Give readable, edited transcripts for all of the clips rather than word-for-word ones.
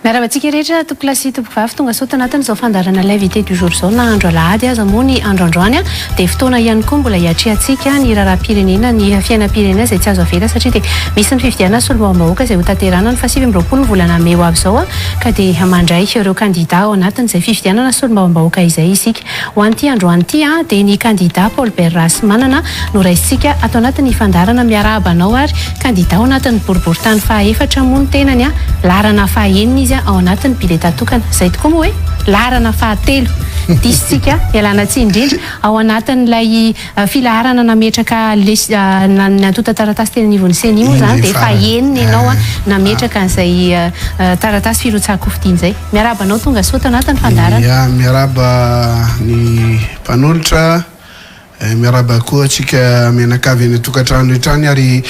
Miarahaba antsika rehetra tompokolahy sy tompokovavy tonga soa tanatin'izao fandaharana L'invité du jour izao na andro alahady aza moa ny andro androany dia fotoana ihany koa mbola hiatrehantsika ny raharaham-pirenena ny fiainam-pirenena izay tsy azo avela satria dia misy ny fifidianana solombavambahoaka izay hotanterahana ny faha 29 ny volana mey ho avy izao ka dia mandray ireo kandida ao anatin'izay fifidianana solombavambahoaka izay isika. Ho an'ity androany ity dia ny kandida Paul Bert Rahasimanana no raisintsika ato anatin'ny fandaharana Miarahaba anao ary kandida ao anatin'ny boriborintany faha-efatra moa ny tenany, laharana faha-enina izy ao anatin'ny bileta tokana. Izay tokoa moa e! Laharana fahatelo. Diso tsika, ialana tsiny indrindra, ao anatin'ilay filaharana nametraka ny antontan-taratasy teny anivon'ny Ceni moa izany dia faha-enina ianao nametraka an'izay taratasy firotsahan-kofidina izay. Miarahaba anao tonga soa tao anatin'ny fandaharana. Ya, miarahaba ny mpanolotra, miarahaba koa antsika mianakavy any an-tokantrano rehetra any ary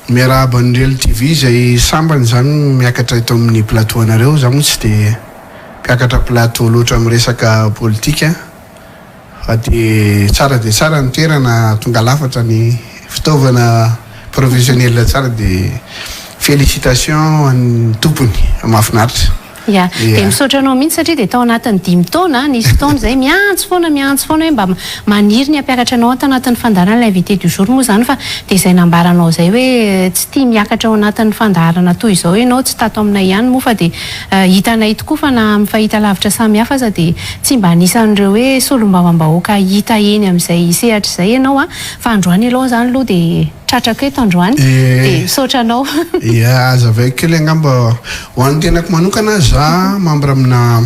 miarahaba ny Real TV izay sambany izany miakatra eto amin'ny plateau anareo, za moa tsy dia mpiakatra plateau loatra amin'ny resaka politika fa dia tsara dia tsara ny toerana, tonga lafatra ny fitaovana professionnel tsara dia félicitations ho an'ny tompony, mahafinaritra. Ya, dia misaotra anao mihitsy satria dia tao anatin'ny dimy taona, nisy fotoana izay miantso foana, miantso foana hoe mba maniry ny hampiakatra anao ato anatin'ny fandaharana l'invité du jour moa izany fa dia izay nambaranao izay hoe tsy tia miakatra ao anatin'ny fandaharana toy izao ianao, tsy tato aminay ihany moa fa dia hitanay tokoa fa na amin'ny fahitalavitra samihafa aza dia tsy mba anisan'ireo hoe solombavambahoaka hita eny amin'izay sehatra izay ianao an, fa androany aloha izany aloha dia. Tratrako eto androany dia misaotra anao. Ia, azavaiko kely angamba ho an'ny tenako manokana, za membre amina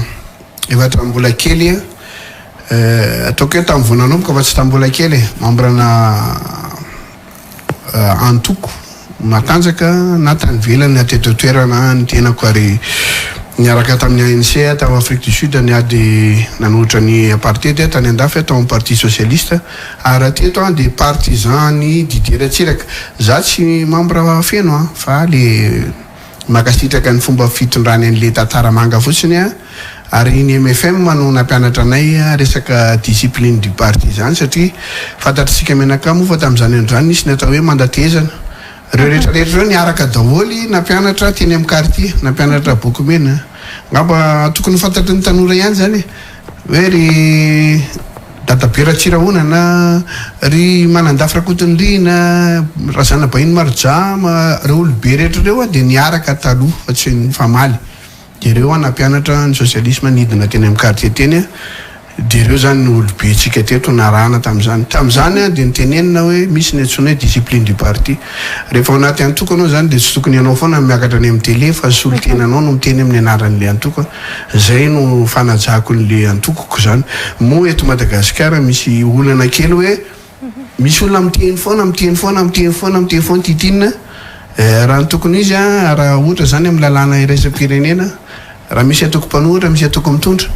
efa hatramin'ny mbola kely ataoko hoe tamin'ny vao nanomboka fa tsy tamin'ny mbola kely e, membre ana antoko matanjaka na tany ivelany na teto an-toerana ny tenako ary niaraka tamin'ny ANC aho tao Afrique du Sud niady nanohitra ny apartheid aho tany andafy aho tao amin'ny parti socialiste. Ary raha teto an dia partisan an'i Didier Ratsiraka. Za tsy membre feno an, fa le mankasitraka ny fomba fitondrany an'le tantara manga fotsiny an, ary ny mfm no nampianatra anay resaka discipline du parti zany satria fantatr'isika mianakavy moa fa tamin'izany andro izany nisy ny atao hoe mandatehezana. Reo rehetra rehetra reo niaraka daholo nampianatra teny amin'ny quartier, nampianatra boky mena. Angamba tokony ho fantatry ny tanora ihany zany e, hoe ry Dadabe Ratsirahonana, ry Manandafy Rakotonirina, Razanabahiny Marijama, reo olobe rehetra reo dia niaraka taloha fa tsy nifamaly. Dia ireo nampianatra ny sosialisma nidina teny amin'ny quartier teny dia ireo izany no olobentsika teto narahana tamin'izany. Tamin'izany dia nitenenina hoe misy ny antsoina hoe discipline du parti. Rehefa ao anaty antoko ianao izany dia tsy tokony ianao foana no miakatra any amin'ny télé fa ny solontenanao no miteny amin'ny anaran'ilay antoko. Izay no fanajako an'ilay antokoko izany. Moa eto Madagasikara misy olana kely hoe Misy olona miteny foana, miteny foana, miteny foana, miteny foana titina. Raha ny tokony ho izy, raha ohatra izany amin'ny lalàna iraisam-pirenena, raha misy antoko mpanohitra, misy antoko mitondra,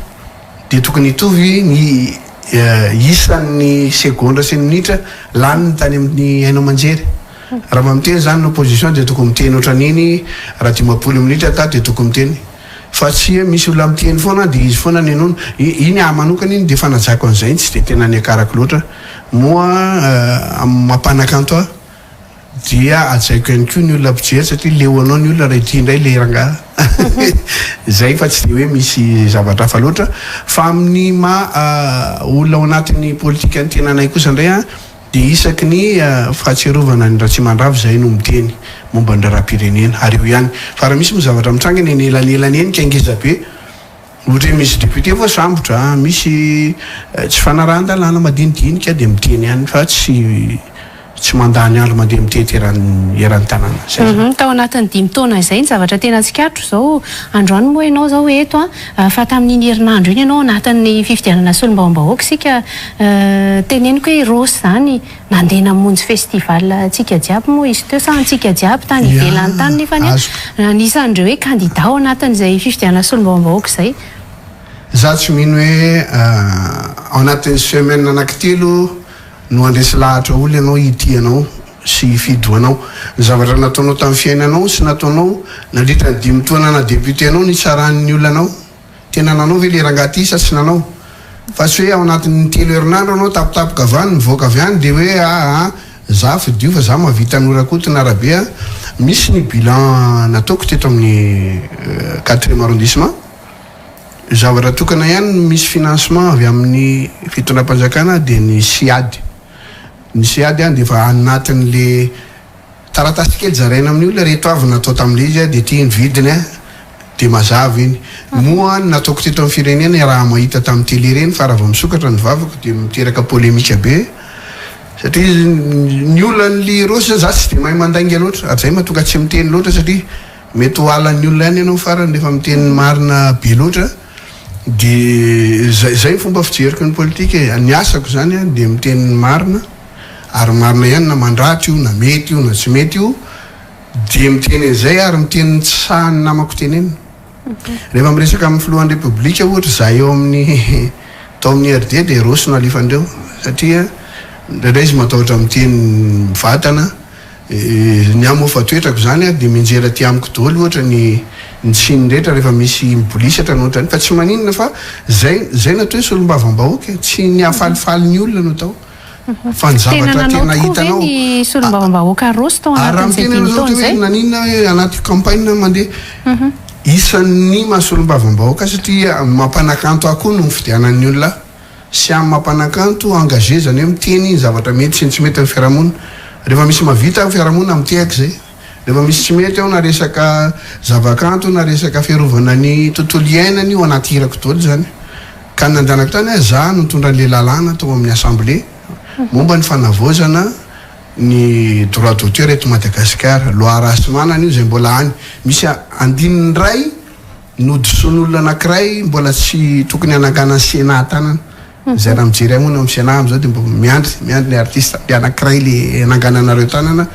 dia tokony hitovy ny isan'ny segondra sy ny minitra laniny tany amin'ny haino aman-jery. Raha mba miteny izany ny opposition dia tokony miteny ohatran'iny, raha 50 minitra tato dia tokony miteny. Fa tsy hoe misy olona miteny foana dia izy foana no henoina. Iny ahy manokana iny dia fanajako an'izay iny tsy dia tena niakarako loatra. Moa amin'ny maha mpanakanto ahy dia hajaiko ihany koa ny olona mpijery satria leo anao ny olona raha ity indray le rangahy. Izay fa tsy dia hoe misy zavatra hafa loatra. Fa amin'ny maha olona ao anatin'ny politikan'ny tenanay kosa indray an, Dia isaky ny fahatsiarovana an'i Ratsimandrava izahay no miteny momba ny raharaham-pirenena, ary eo ihany. Fa raha misy moa zavatra mitranga eny anelanelany eny ka ngeza be, ohatra hoe misy député voasambotra, misy tsy fanarahan-dalàna madinidinika dia miteny ihany fa tsy tsy mandany andro mandeha mitety eran'ny eran'ny tanàna. Izay izany. Tao anatin'ny dimy taona izay ny zavatra tena tsikaritro izao, androany moa ianao izao eto an, fa tamin'iny herinandro iny ianao anatin'ny fifidianana solombavambahoaka isika Teneniko hoe Rossy zany nandeha namonjy festival antsika jiaby moa izy teo sa antsika jiaby tany ivelany tany nefany anisan'ireo hoe candidat ao anatin'izay fifidianana solombavambahoaka izay. Za tsy mino hoe ao anatin'ny semaine anankitelo no handresy lahatra olona ianao hitia anao sy hifidy ho anao. Ny zavatra nataonao tamin'ny fiainanao sy nataonao nandritra ny dimy taona naha député anao no hitsaran'ny olona anao. Tena nanao ve le rangahy ty sa tsy nanao? Fa tsy hoe ao anatin'ny telo herinandro anao tapitapoka avy any mivoaka avy any de hoe aa. Za fidio fa za mahavita an'i Rakoto na Rabe a! Misy ny bilan nataoko teto amin'ny quatrième arrondissement. Zavatra tokana ihany no misy financement avy amin'ny fitondram-panjakana dia ny SIAD. Ny SIAD dia efa anatin'le taratasy kely zaraina amin'ny olona, ireto avy natao tamin'ilay izy dia ity ny vidiny dia mazava iny. Moa ny nataoko teto amin'ny firenena iaraha-mahita tamin'ny télé ireny fa raha vao misokatra ny vavako dia miteraka polémique be satria ny olan'ny Rossy zany za tsy dia mahay mandainga loatra ary zay mahatonga tsy miteny loatra satria Mety ho halan'ny olona ihany ianao farany rehefa miteny ny marina be loatra dia zay zay ny fomba fijeriko ny politika e, ny asako zany an dia miteny ny marina ary marina ihany na mandratra io na mety io na tsy mety io dia miteny an'izay ary miteny ny tsy sahin'ny namako tenenina. Rehefa miresaka amin'ny filohan'ny repoblika ohatra izahay eo amin'ny tao amin'ny IRD dia Rossy no alefandreo satria indraindray izy matahotra miteny mivantana. Ny ahy moa fa toetrako izany dia mianjera aty amiko daholo ohatra ny ny tsiny rehetra rehefa misy mibolisatra na ohatrany fa tsy maninona fa zay zay no atao hoe solombavambahoaka e, tsy ny hahafalifaly ny olona no atao fa ny Tena zavatra nanao tena tokoa ve hitanao ny solombavambahoaka Rossy tao ary raha anatin'izay miteny dimy ianao zao taona ohatra hoe izay? naninona hoe anaty campagne mandeha isan'ny maha solombavambahoaka satria mampanakanto ahy koa no nifidianan'ny olona ahy. Sy amin'ny maha mpanakanto engagé izany hoe miteny ny zavatra mety sy ny tsy mety amin'ny fiarahamonina. Rehefa misy mahavita amin'ny fiarahamonina mitehaka izay. Rehefa misy tsy mety ao na resaka zavakanto na resaka fiarovana ny tontolo iainana io anaty hirako daholo izany. Ka ny nandehanako tany aho za no nitondra an'ilay lalàna tao amin'ny assemblée momba ny fanavaozana ny droit d'auteur eto Madagasikara. Loi Rahasimanana io izay mbola any. Misy andininy iray Nodisoan'olona anakiray mbola tsy tokony hananganan'ny Sénat tanana. Izay raha mijery ahy moa ny ao amin'ny Sénat amin'izao dia mba miandry, miandry ny artiste le anakiray le hanangananareo tanana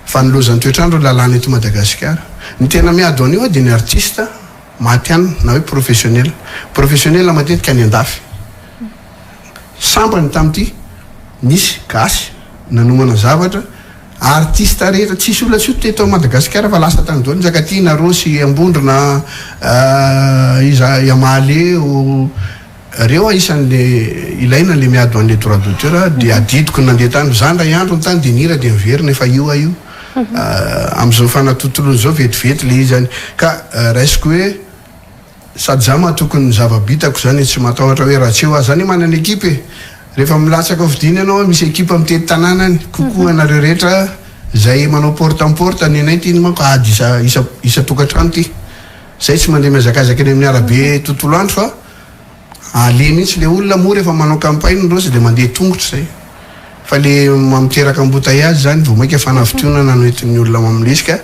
fa ny lozan'ny toetr'andro ny lalàna eto Madagasikara. Ny tena miady ho an'io dia ny artiste matihanina na hoe professionnel. Professionnel matetika any andafy. Sambany tamin'ity nisy gasy nanomana zavatra Artiste rehetra tsisy olona tsy teto Madagasikara fa lasa tany daholo Njakatiana, Rossy, Ambondrona, iza i Mahaleo reo isan'ny le ilaina le miady ho an'le droit d'auteur dia adidiko ny nandeha tany za ndray andro ny tany dia nihira dia niverina efa io aho io am'izao fanatontoloana izao vetivety le izy any ka raisiko hoe Sady za matoky ny zava-bitako zany e, tsy matahotra hoe raha tsy eo aho, za anie manana ekipa e, rehefa milatsaka ho fidiana ianao an, misy ekipa mitety tanàna any, coucou anareo rehetra zay manao porte en porte, ny anay ty manko ady isa isa isan-tokantrano ty, zay tsy mandeha mihazakazaka eny amin'ny arabe tontolo andro fa Aleha mihitsy le olona moa rehefa manao campagne reo tsy de mandeha tongotra zay fa le miteraka embouteillage zany vao maika fanafitonana no entin'ny olona mamolesika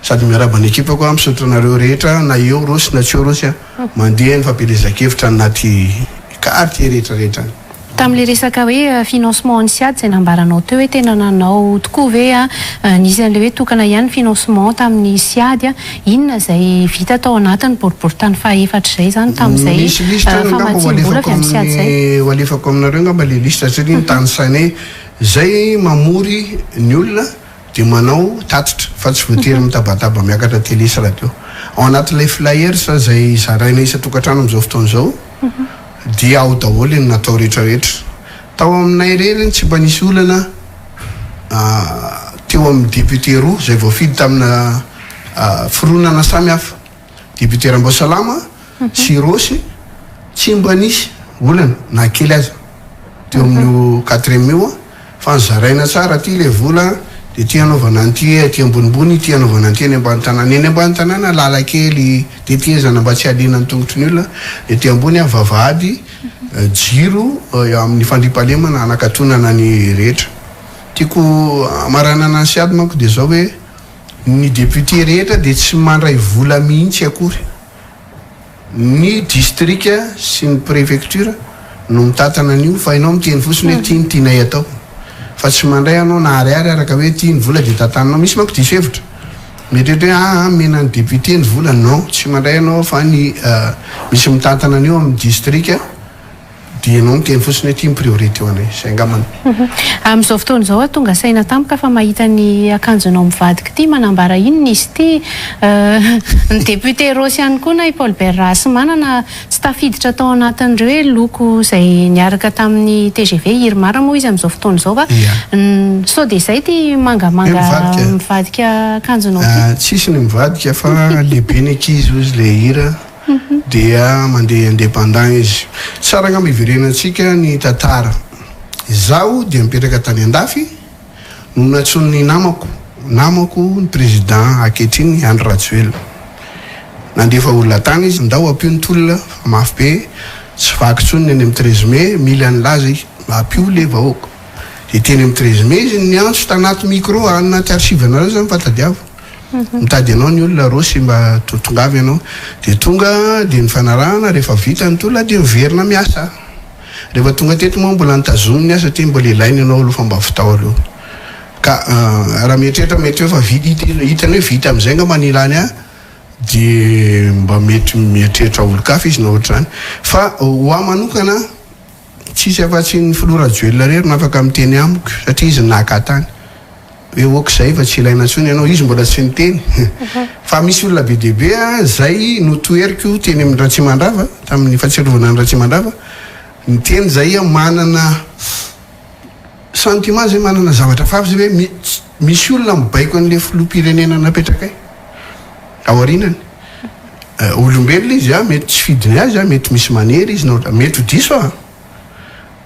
sady miarahaba ny ekipako aho misaotra anareo rehetra na eo Rossy na tsy eo Rossy a mandeha ny fampielezan-kevitra anaty quartier rehetra rehetra any. Tamin'ilay resaka hoe financement an'ny Siad izay nambaranao teo hoe tena nanao tokoa ve nisy an'ilay hoe tokana ihany ny financement tamin'ny Siad, inona izay vita tao anatin'ny boriborintany fahaefatra izay izany tamin'izay Misy liste any angamba ho famatsiam-bola alefako avy amin'ny Siad izay? amin'ny ho alefako aminareo angamba ilay liste satria ny tanisainay izay mamory ny olona dia manao tatitra fa tsy voatery mitabataba miakatra télé sy radio. Ao anatin'ilay flyers izay zaraina isan-tokantrano amin'izao fotoana izao Dia ao daholo ny natao rehetra rehetra. Tao aminay irery tsy mba nisy olana teo amin'ny député roa izay voafidy tamina fironana samy hafa. Député Ramboasalama sy Rossy tsy mba nisy olana na kely aza teo amin'io quatrième io. Fa nozaraina tsara aty ilay vola dia ity anaovana an'ity aty ambonimbony, ity anaovana an'ity eny ambany tanàna. Eny ambany tanàna lalan-kely tetezana mba tsy haliana ny tongotry ny olona, ny aty ambony vavahady, jiro amin'ny fandriampahalemana hanakatonana ny rehetra. Tiako hamaranana ny siady manko dia izao hoe ny député rehetra dia tsy mandray vola mihitsy akory. Ny distrika sy ny préfecture no mitantana an'io fa ianao miteny fotsiny hoe ity no tianay atao fa tsy mandray anao na ariary araka hoe ity ny vola dia tantaninao, misy manko diso hevitra mieritreritra hoe aa omena ny député ny vola, non tsy mandray anao fa ny misy mitantana an'io amin'ny distrika. Dia ianao miteny fotsiny hoe ity ny priorité ho anay. Izay angambany. Amin'izao fotoana izao aho tonga saina tampoka fa mahita ny akanjonao mivadika ity manambara inona izy ity? Ny député Rossy ihany koa na i Paul Bert Rahasimanana tsy tafiditra tao anatin'ireo hoe loko izay niaraka tamin'ny tgv Irmar moa izy amin'izao fotoana izao fa sao dia izay ity mangamanga mivadika akanjonao ity? Tsisy ny mivadika fa lehibe ny ankizy hozy ilay hira. Dia mandeha indépendant izy. Tsara angamba hiverenantsika ny tantara. Izaho dia mipetraka tany andafy no nantsoin'ny namako, namako ny président ankehitriny Andry Rajoelina. Nandefa olona tany izy, ndao ampio ny tolona fa mafy be, tsy vaky intsony ny any amin'ny 13 mai, mila an'lah zay, ampio le vahoaka. Dia teny amin'ny 13 mai izy niantso tanaty micro, any anaty archive-nareo zany fa tadiavo. Mitady anao ny olona Rossy mba tongava ianao. Dia tonga dia nifanarahana rehefa vita ny tolona dia miverina miasa. Rehefa tonga teto moa mbola nitazominy ny asa satria mbola ilaina ianao aloha fa mba vitao aloha. Ka raha mieritreritra mety hoe efa vita hitany hoe vita amin'izay angamba ny ilany ahy dia mba mety mieritreritra olon-kafa izy na ohatr'izany. Fa ho ahy manokana tsisy afa-tsy ny filoha Rajoelina irery no afaka miteny amiko satria izy naka tany. Hoe ok zay fa tsy ilaina intsony ianao, izy mbola tsy niteny fa misy olona be dia be zay notoheriko teny amin'ny Ratsimandrava tamin'ny fahatsiarovana an'i Ratsimandrava niteny zay manana sentiment zay manana zavatra favy zay hoe misy olona mibaiko an'le filoham-pirenena napetrakay ao aorianany olombelona izy a mety tsy fidiny azy a mety misy manery izy na mety ho diso a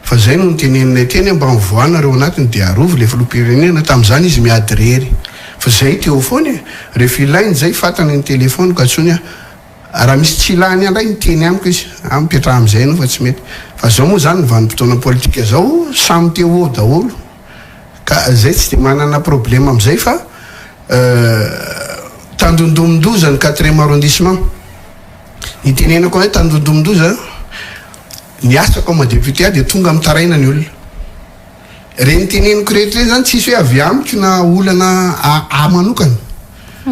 Fa zay no noteneninay teny mba mivoaha nareo anatiny de arovy le filoham-pirenena, tamin'izany izy miady rery fa zay teo foana e, rehefa ilainy zay fatany ny telephone ka antsoiny aho, raha misy tsy ilany ahy ndray miteny amiko izy, ah mipetraha amizay ianao fa tsy mety, fa zao moa zany ny vanim-potoana politika zao samy te ho eo daholo ka zay tsy de manana problème amizay fa tandindomin-doza ny quatrième arrondissement, ny itenenako hoe tandindomin-doza. Ny asa comme député aho dia tonga mitaraina ny olona. Ireny teneniko rehetra ireny zany tsisy hoe avy amiko na olana ahy manokana.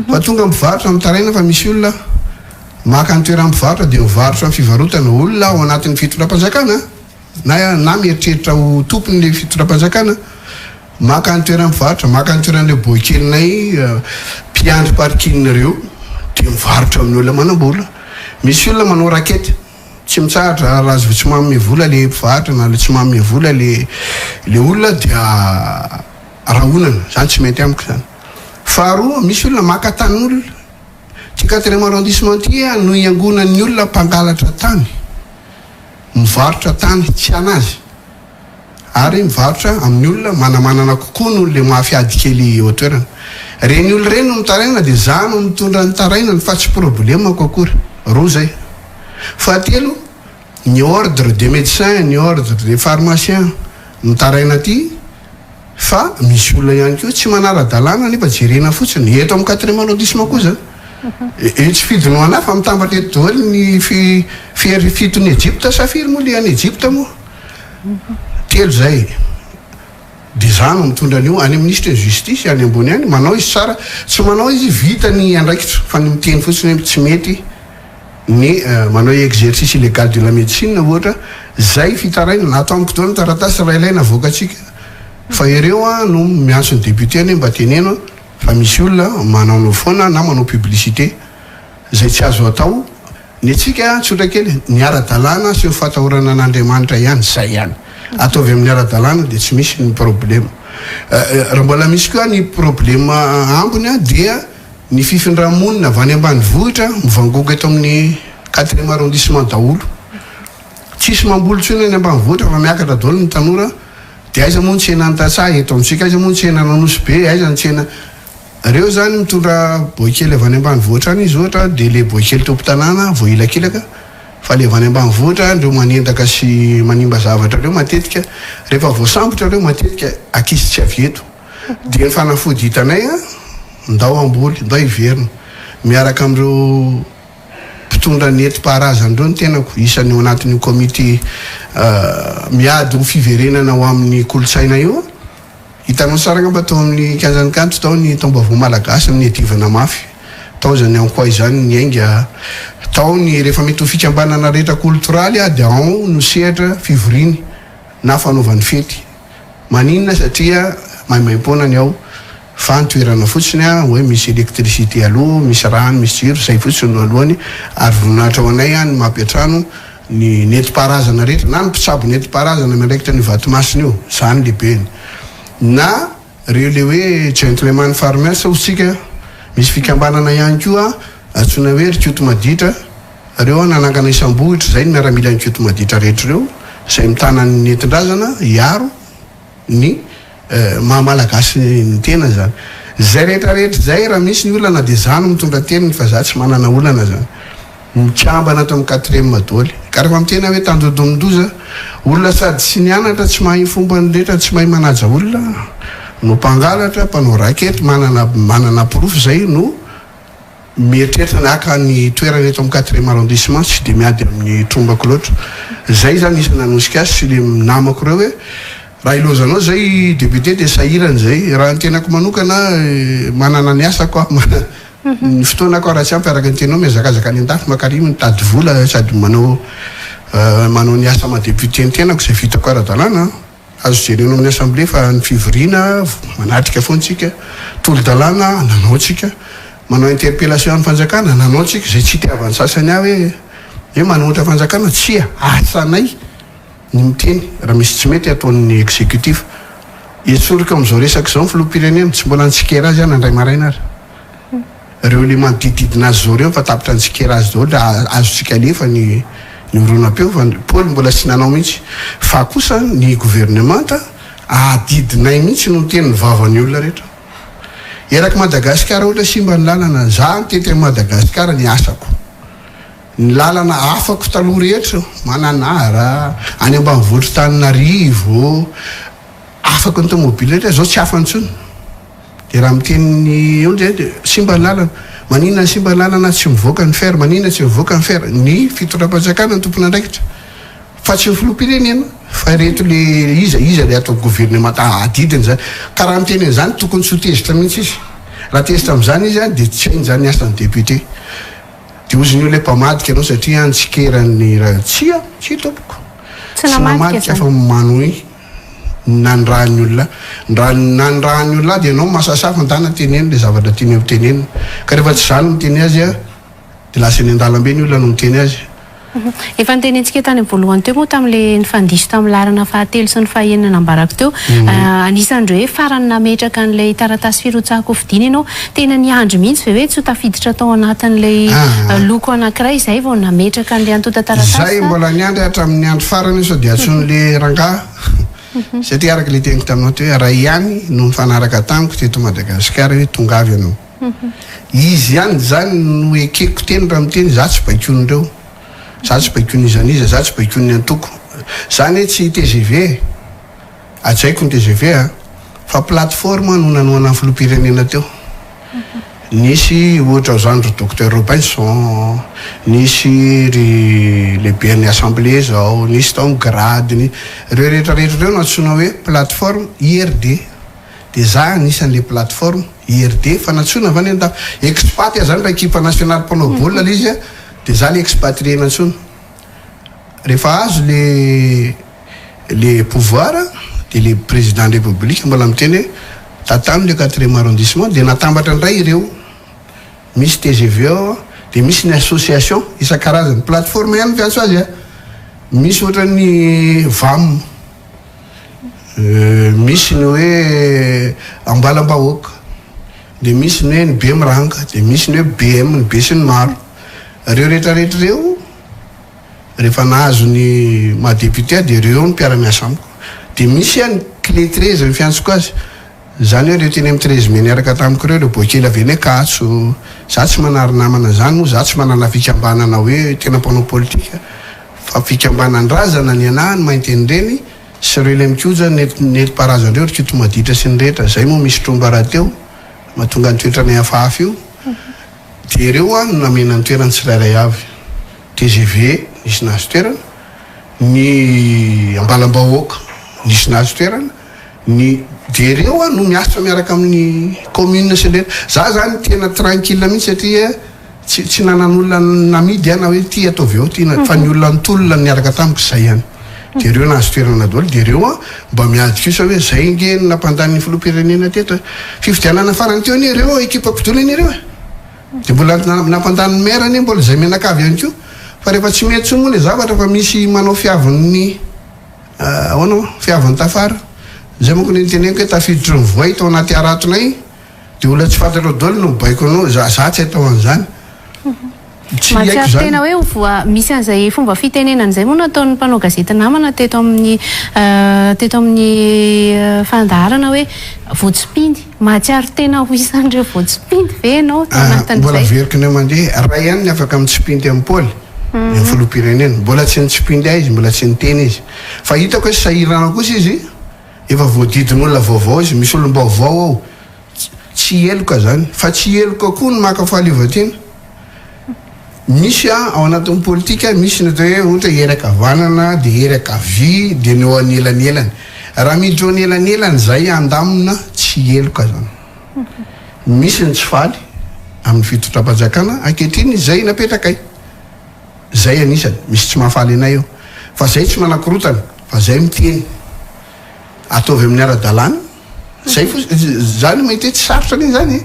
Fa tonga mpivarotra mitaraina fa misy olona maka ny toeran'ny mpivarotra dia mivarotra ny fivarotana olona ao anatin'ny fitondram-panjakana na na mieritreritra ho tompon'ilay fitondram-panjakana maka ny toeran'ny mpivarotra, maka ny toeran'ireo boaikelinay mpiandry parking ireo dia mivarotra amin'ny olona manam-bola. Misy olona manao racket. Tsy mitsahatra raha vao tsy manome vola le mpivarotra na le tsy manome vola le le olona dia rahonana, zany tsy mety amiko zany. Faharoa misy olona maka tanin'olona, ty quatrième arrondissement ty no iangonan'ny olona mpangalatra tany, mivarotra tany tsy anazy. ary mivarotra amin'ny olona manamanana kokoa noho le mafy ady kely eo an-toerana. Ireny olona ireny no mitaraina dia za no mitondra ny tarainany fa tsy problemako akory. Roa zay. Fahatelo, ny ordre des médecins, ny ordre des pharmaciens mitaraina aty fa misy olona ihany koa tsy manara-dalàna nefa jerena fotsiny. Eto amin'ny quatrième arrondissement koa zany. Io tsy fidiny ho anah fa mitambatra eto daholo ny fi, fi, fiton'i Egypte sa firy moa le any Egypte moa? Telo zay. De za no mitondra an'io any amin'ny minisitry ny justice any ambony any, manao izy tsara, tsy manao izy vita ny andraikitra fa ny miteny fotsiny hoe tsy mety ny manao exercice illégal de la médecine ohatra, zay fitarainana, ato amiko daholo ny taratasy raha ilaina avoakantsika fa ireo an no miantso ny député anie mba teneno fa misy olona manaonao foana na manao publicité zay tsy azo atao. Ny antsika tsotra kely, ny ara-dalàna sy ny fahatahorana an'Andriamanitra ihany, zay ihany. Ataovy amin'ny ara-dalàna dia tsy misy ny problema. Raha mbola misy koa ny problema ambiny dia ny fifindra-monina avy any ambanivohitra mivangongo eto amin'ny quatrième arrondissement daholo. Tsisy mamboly intsony any ambanivohitra fa miakatra daholo ny tanora dia aiza moa ny tsenan'ny tantsaha eto amintsika, aiza moa ny tsenan'Anosibe, aiza ny tsena. Reo zany mitondra boay kely avy any ambanivohitra any izy ohatra de le boay kely tompon-tanàna voahilakilaka fa le avy any ambanivohitra reo manendaka sy manimba zavatra reo matetika rehefa voasambotra reo matetika ankizy tsy avy eto de ny fanafody hitanay a ndao hamboly ndao hiverina miaraka amreo mpitondra nentim-paharazana ireo ny tenako isan'ny ao anatin'io komity miady ho fiverenana ho amin'ny kolontsaina io. Hitanao tsara angamba tao amin'ny kianjan'ny kanto tao ny taom-baovao malagasy niadivana mafy. Tao izany Ankoay izany niainga. Tao ny rehefa mety ho fikambanana rehetra koltoraly dia ao no sehatra fivoriany na fanaovany fety. Maninona satria maimaimpoana ny ao fa ny toerana fotsiny hoe misy électricité aloha, misy rano, misy jiro, izay fotsiny no alohany ary voninahitra ho anay ny mampiantrano ny nentim-paharazana rehetra na ny mpitsabo nentim-paharazana miandraikitra an'io vatomasina io, izany lehibeny na ireo le hoe gentleman farmers hoy tsika, misy fikambanana ihany koa antsoina hoe ry Koto Maditra, ireo nanangana isam-bohitra, izay ny miaramilan'i Koto Maditra rehetra ireo izay mitana ny nentin-drazana hiaro ny maha malagasy ny tena izany. Izay rehetra rehetra izay raha misy ny olana dia za no mitondra teniny fa za tsy manana olana izany. Mikambana ato amin'ny quatrième doly. Ka rehefa miteny aho hoe tandindomin-doza, olona sady tsy nianatra, tsy mahay ny fombany rehetra, tsy mahay manaja olona, no mpangalatra, mpanao racket, manana manana porofo izay no mieritreritra ny haka ny toerana eto amin'ny quatrième arrondissement, tsy dia miady amin'ny trombako loatra. Izay izany isany nanosika ahy sy le namako ireo hoe raha ilaozanao izay député dia sahirana izay. Raha ny tenako manokana, manana ny asako aho, Ny fotoana koa raha tsy ampy araka ny teninao mihazakazaka any andafy maka rima mitady vola sady manao manao ny asa maha député ny tenako izay vitako ara-dalàna azo jerena ao amin'ny assemblée fa ny fivoriana manatrika foana tsika tolo-dalàna nanao tsika manao interpellation amin'ny fanjakana nanao tsika izay tsy itiavan'ny sasany ahy hoe hoe manohitra fanjakana tsia asanay ny miteny raha misy tsy mety ataon'ny executif. Esoriko amin'izao resaka izao ny filoham-pirenena, tsy mbola nitsikera azy aho na indray maraina ary. Ireo le manodidididina azy izao ireo efa tapitra nitsikera azy daholo raha azontsika alefa ny ny horonam-peo fa Paoly mbola tsy nanao mihitsy. Fa kosa ny governemanta adidinay mihitsy no miteny ny vavan'ny olona rehetra. Eraky Madagasikara ohatra simba ny lalana, za nitety an'i Madagasikara ny asako. Ny lalana afako taloha rehetra, Mananara, any ambanivohitr'i Tananarivo, afako ny tomobile rehetra, zao tsy afany intsony. Dia raha miteny ny eo ndray dia simba ny lalana. Maninona ny simba ny lalana tsy mivoaka ny fer, maninona tsy mivoaka ny fer. Ny fitondram-panjakana no tompon'andraikitra fa tsy ny filoham-pirenena fa ireto le iza iza le ato governemanta adidiny zany. Ka raha miteny an'izany tokony tsy ho tezitra mihitsy izy. Raha tezitra amin'izany izy dia tsy hainy zany ny asan'ny député. Dia hozy ny olona hoe mpamadika ianao satria nitsikera ny ra Tsia, tsia tompoko. Tsy namadika fa manohy ny nanirahan'ny olona ahy. Raha ny nanirahan'ny olona ahy dia ianao masasafa ndana teneno ilay zavatra tianao ho tenenina. Ka rehefa tsy izaho no miteny azy dia lasa eny an-dalambe ny olona no miteny azy. Efa notenenintsika tany amin'ny voalohany teo moa tamin'ilay nifandiso tamin'ny laharana fahatelo sy ny fahenina nambarako teo. Anisan'ireo hoe farany nametraka an'ilay taratasy firotsahan-kofidina ianao. Tena niandry mihitsy ve hoe tsy ho tafiditra tao anatin'ilay loko anankiray izay vao nametraka an'ilay antontan-taratasy Izay sa? mbola niandry hatramin'ny andro farany sao dia antsoin'ilay rangahy satria araka ilay teniko taminao teo hoe iray ihany no nifanaraka tamiko teto Madagasikara hoe tongava ianao. Izy ihany izany no ekeko teny raha miteny, za tsy baikoin'ireo, za tsy baikoin'iza n'iza, za tsy baikoin'ny antoko. Za anie tsy tgv e, hajaiko ny tgv a, fa plateforme no nanohana ny filoham-pirenena teo. Nisy ohatra izany ry Docteur Robinson, nisy ry lehiben'ny assemblée izao, nisy tao ny grade, ny, ireo rehetra rehetra ireo no antsoina hoe plateforme IRD. Dia za anisan'le plateforme, IRD, fa nantsoina avy any an-dafy. Expat aho zany raha ekipa nasionaly mpanao baolina le izy a, dia za le expatrié nantsoina. Rehefa azo le le pouvoir dia le président ny république mbola miteny hoe tantano le quatrième arrondissement dia natambatra indray ireo, misy tgv ao dia misy ny association isan-karazany, plateforme ihany ny fiantso azy a, misy ohatran'ny vam. Misy ny hoe ambalam-bahoaka, dia misy ny hoe ny Bemiranga, dia misy ny hoe BM, ny be sy ny maro. Ireo rehetra rehetra ireo, rehefa nahazo ny maha député ahy dia ireo no mpiara-miasa amiko. Dia misy ny clé 13 ny fiantsoko azy, izany hoe ireo teny amin'ny 13 mai niaraka tamiko ireo, ireo boakely avy eny Ankatso. Izaho tsy manary namana izany moa, izaho tsy manana fikambanana hoe tena mpanao politika. Fa fikambanan-drazana ny anah ny maintenireny sy ireo ilay mikoja nentim-paharazan-dreo ry Kotomaditra sy ny rehetra, zay moa misy tromba rahateo mahatonga ny toetranay hafahafa io, dia ireo an no namena ny toerany tsirairay avy, tgv nisy nahazo toerana, ny ambalam-bahoaka nisy nahazo toerana. Ny de reo a no miasa miaraka amin'ny commune sy ny rehetra. Za zany tena tranquille mihitsy satria tsy tsy nanan'olona namidy aho na hoe ty ataovy eo ty na fa ny olona nitolona niaraka tamiko zay ihany. De reo nahazo toerana daholo de reo a mba miady kosa hoe zay nge no nampandany ny filoham-pirenena teto e. Fifidianana farany teo anie reo ekipako daholo anie reo e. De mbola nampandany ny maire anie mbola zay mianakavy ihany koa. Fa rehefa tsy mety intsony moa le zavatra fa misy manao fiavin'ny Ahoana moa? Fiavin'ny tafara. Izay manko no niteneniko hoe tafiditry ny voay tao anaty haratonay dia olona tsy fantatrao daholo no mibaiko anao. Za za tsy atao an'izany. Tsy haiko Mahatsiaro izany. tena hoe ho voa misy an'izay fomba fitenenana izay moa nataon'ny mpanao gazety namana teto amin'ny teto amin'ny fandaharana hoe voatsipindy. Mahatsiaro tena ho isan'ireo voatsipindy ve ianao tao anatin'izay? Mbola averiko indray mandeha, ray ihany ny afaka mitsipindy amin'i Paoly. Ny filoham-pirenena. Mbola tsy nitsipindy ahy izy, mbola tsy niteny izy. Fa hitako hoe sahirana kosa izy, efa voadidin'olona vaovao izy, misy olom-baovao ao. Tsy heloka izany. Fa tsy heloka koa ny maka fahaleovantena. Misy ao anatin'ny politika, misy ny atao hoe ohatra hoe hery ankavanana, dia hery ankavia, dia ny eo anelanelany. Raha miditra eo anelanelany izay handamina, tsy heloka izany. Misy ny tsy faly amin'ny fitondram-panjakana ankehitriny izay napetrakay. Izay anisany. Misy tsy mahafaly anay eo. Fa izay tsy manakorotana, fa izay miteny. Ataovy amin'ny ara-dalàna. Izay fotsiny. Izany mahita hoe tsy sarotra anie izany e.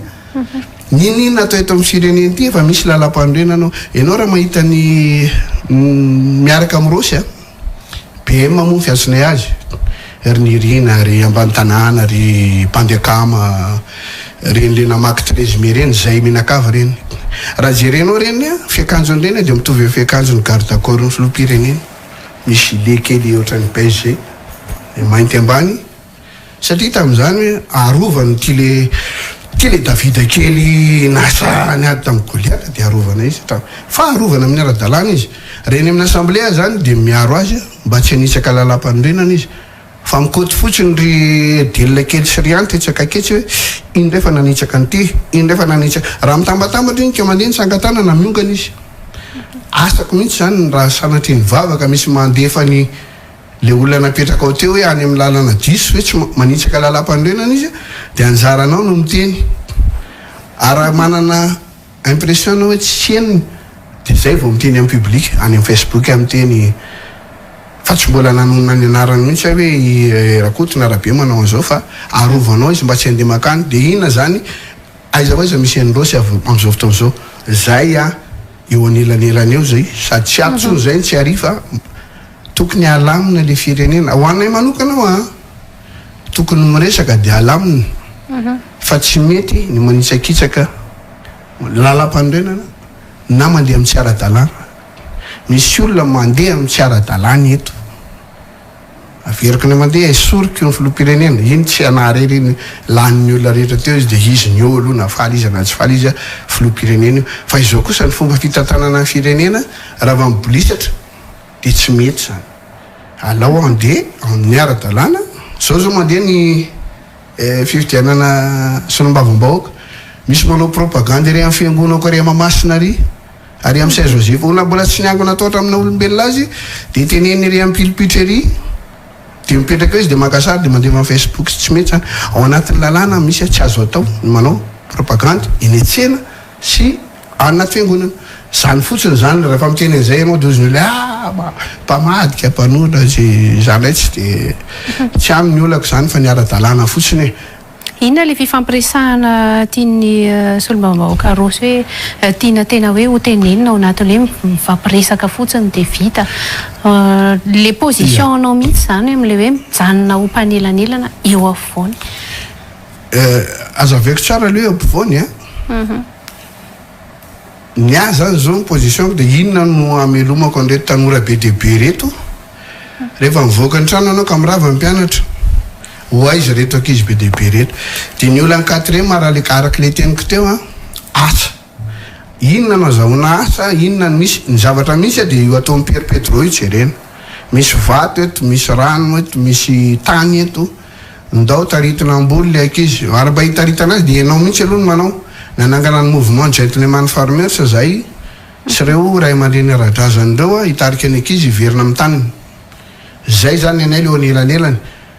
N'inon'inona atao eto amin'ny firenena ity efa misy lalam-panorenana ao. Ianao raha mahita ny miaraka amin'ny Rossy a. BM moa ny fiantsonay azy, ry Nirina, ry ambany tanàna, ry Mpandiakama, reny le namaky 13 mai reny, zay mianakavy reny. Raha jerenao reny an, fiakanjony reny dia mitovy amin'ny fiakanjon'ny garde corps ny filoham-pirenena, misy gilet kely ohatran'ny beige zay, mainty ambany. Satria tamin'izany hoe arovana ity le ity le Davida kely nasa niady tamin'i Goliata dia arovana izy hatramin'ny fa arovana amin'ny ara-dalàna izy. Raha eny amin'ny assemblée aza izany dia miaro azy mba tsy hanitsaka lalàmpanorenana izy. Fa mikaoty fotsiny ry Delina kely sy ry Hanitra etsy akaiky etsy hoe iny indray fa nanitsaka an'ity, iny indray fa nanitsaka. Raha mitambatambatra iny ka mandeha ny tsangan-tanana miongana izy. Asako mihitsy izany raha sanatria mivavaka misy mandefa ny Le olona napetrakao teo hoe any amin'ny lalana diso hoe tsy manitsaka lalam-panorenana izy dia anjaranao no miteny. Ary raha manana impression ianao hoe tsy henony dia zay vao miteny en public, any amin'ny Facebook aho miteny fa tsy mbola nanonona ny anarany mihitsy aho hoe i Rakoto na Rabe manao an'izao fa arovanao izy mba tsy handeha mankany. Dia inona zany aiza ho aiza misy an'i Rossy amin'izao fotoana izao? Zay an! Eo anelanelany eo zay sady tsy ato tsony zay no tsy ary fa tokony alamina le firenena. Ho anay manokana hoa an, tokony miresaka de alamina fa tsy mety ny manitsakitsaka lalam-panorenana na mandeha amin'ny tsy ara-dalàna. Misy olona mandeha amin'ny tsy ara-dalàna eto. Averiko indray mandeha, esoriko ny filoham-pirenena, iny tsy anah irery iny, lanin'ny olona rehetra teo izy dia izy ny eo aloha na faly izy na tsy faly izy filoham-pirenena io. Fa izao kosa ny fomba fitantanana ny firenena raha vao mibolisatra dia tsy mety izany. Alao handeha amin'ny ara-dalàna, izao izao mandeha ny fifidianana solombavambahoaka, misy manao propagandy ery amin'ny fiangonako ery Mahamasina ery. Ary amin'i Saint Joseph, olona mbola tsy niangona tao hatramin'ny naha olombelona azy, dia teneniny ery amin'ny pilipitra ery, dia mipetraka eo izy dia maka sary dia mandefa amin'ny Facebook, tsy mety izany. Ao anatin'ny lalàna misy tsy azo atao ny manao propagandy eny an-tsena sy any anaty fiangonana. Izany fotsiny izany, rehefa miteny an'izay ianao dia hozy ny olona hoe ah, mpamadika, mpanohitra, izany indray tsy dia, tsy any ny olako izany fa ny ara-dalàna fotsiny e. Inona ilay fifampiresahana tian'ny solombavambahoaka aroso hoe tiana tena hoe ho tenenina ao anatin'ny hoe mifampiresaka fotsiny dia vita? Ilay position anao mihitsy izany amin'ilay hoe mijanona ho mpanelanelana eo afovoany. Azavaiko tsara aloha eo ampovoany an. Ny ahy zany zao ny position-ko dia inona no hamelomako an'ireto tanora be dia be ireto? Rehefa mivoaka ny trano ianao ka mirava ny mpianatra, ho aiza ireto ankizy be dia be ireto? Dia ny olan'ny quatrième araka ilay teniko teo an, asa. Inona no azahoana asa, inona no misy? Ny zavatra misy dia io ataon'i Pierre Pedro io jerena. Misy vato eto, misy rano eto, misy tany eto. Ndao taritina hamboly le ankizy. Ary mba hitaritana azy dia ianao mihitsy aloha no manao. Nanangana ny mouvement Gentleman Farmers zahay sy reo ray aman-dreny ara-drazana ireo hitarika ny ankizy hiverina amin'ny taniny. Zay zany ny anay le eo anelanelany.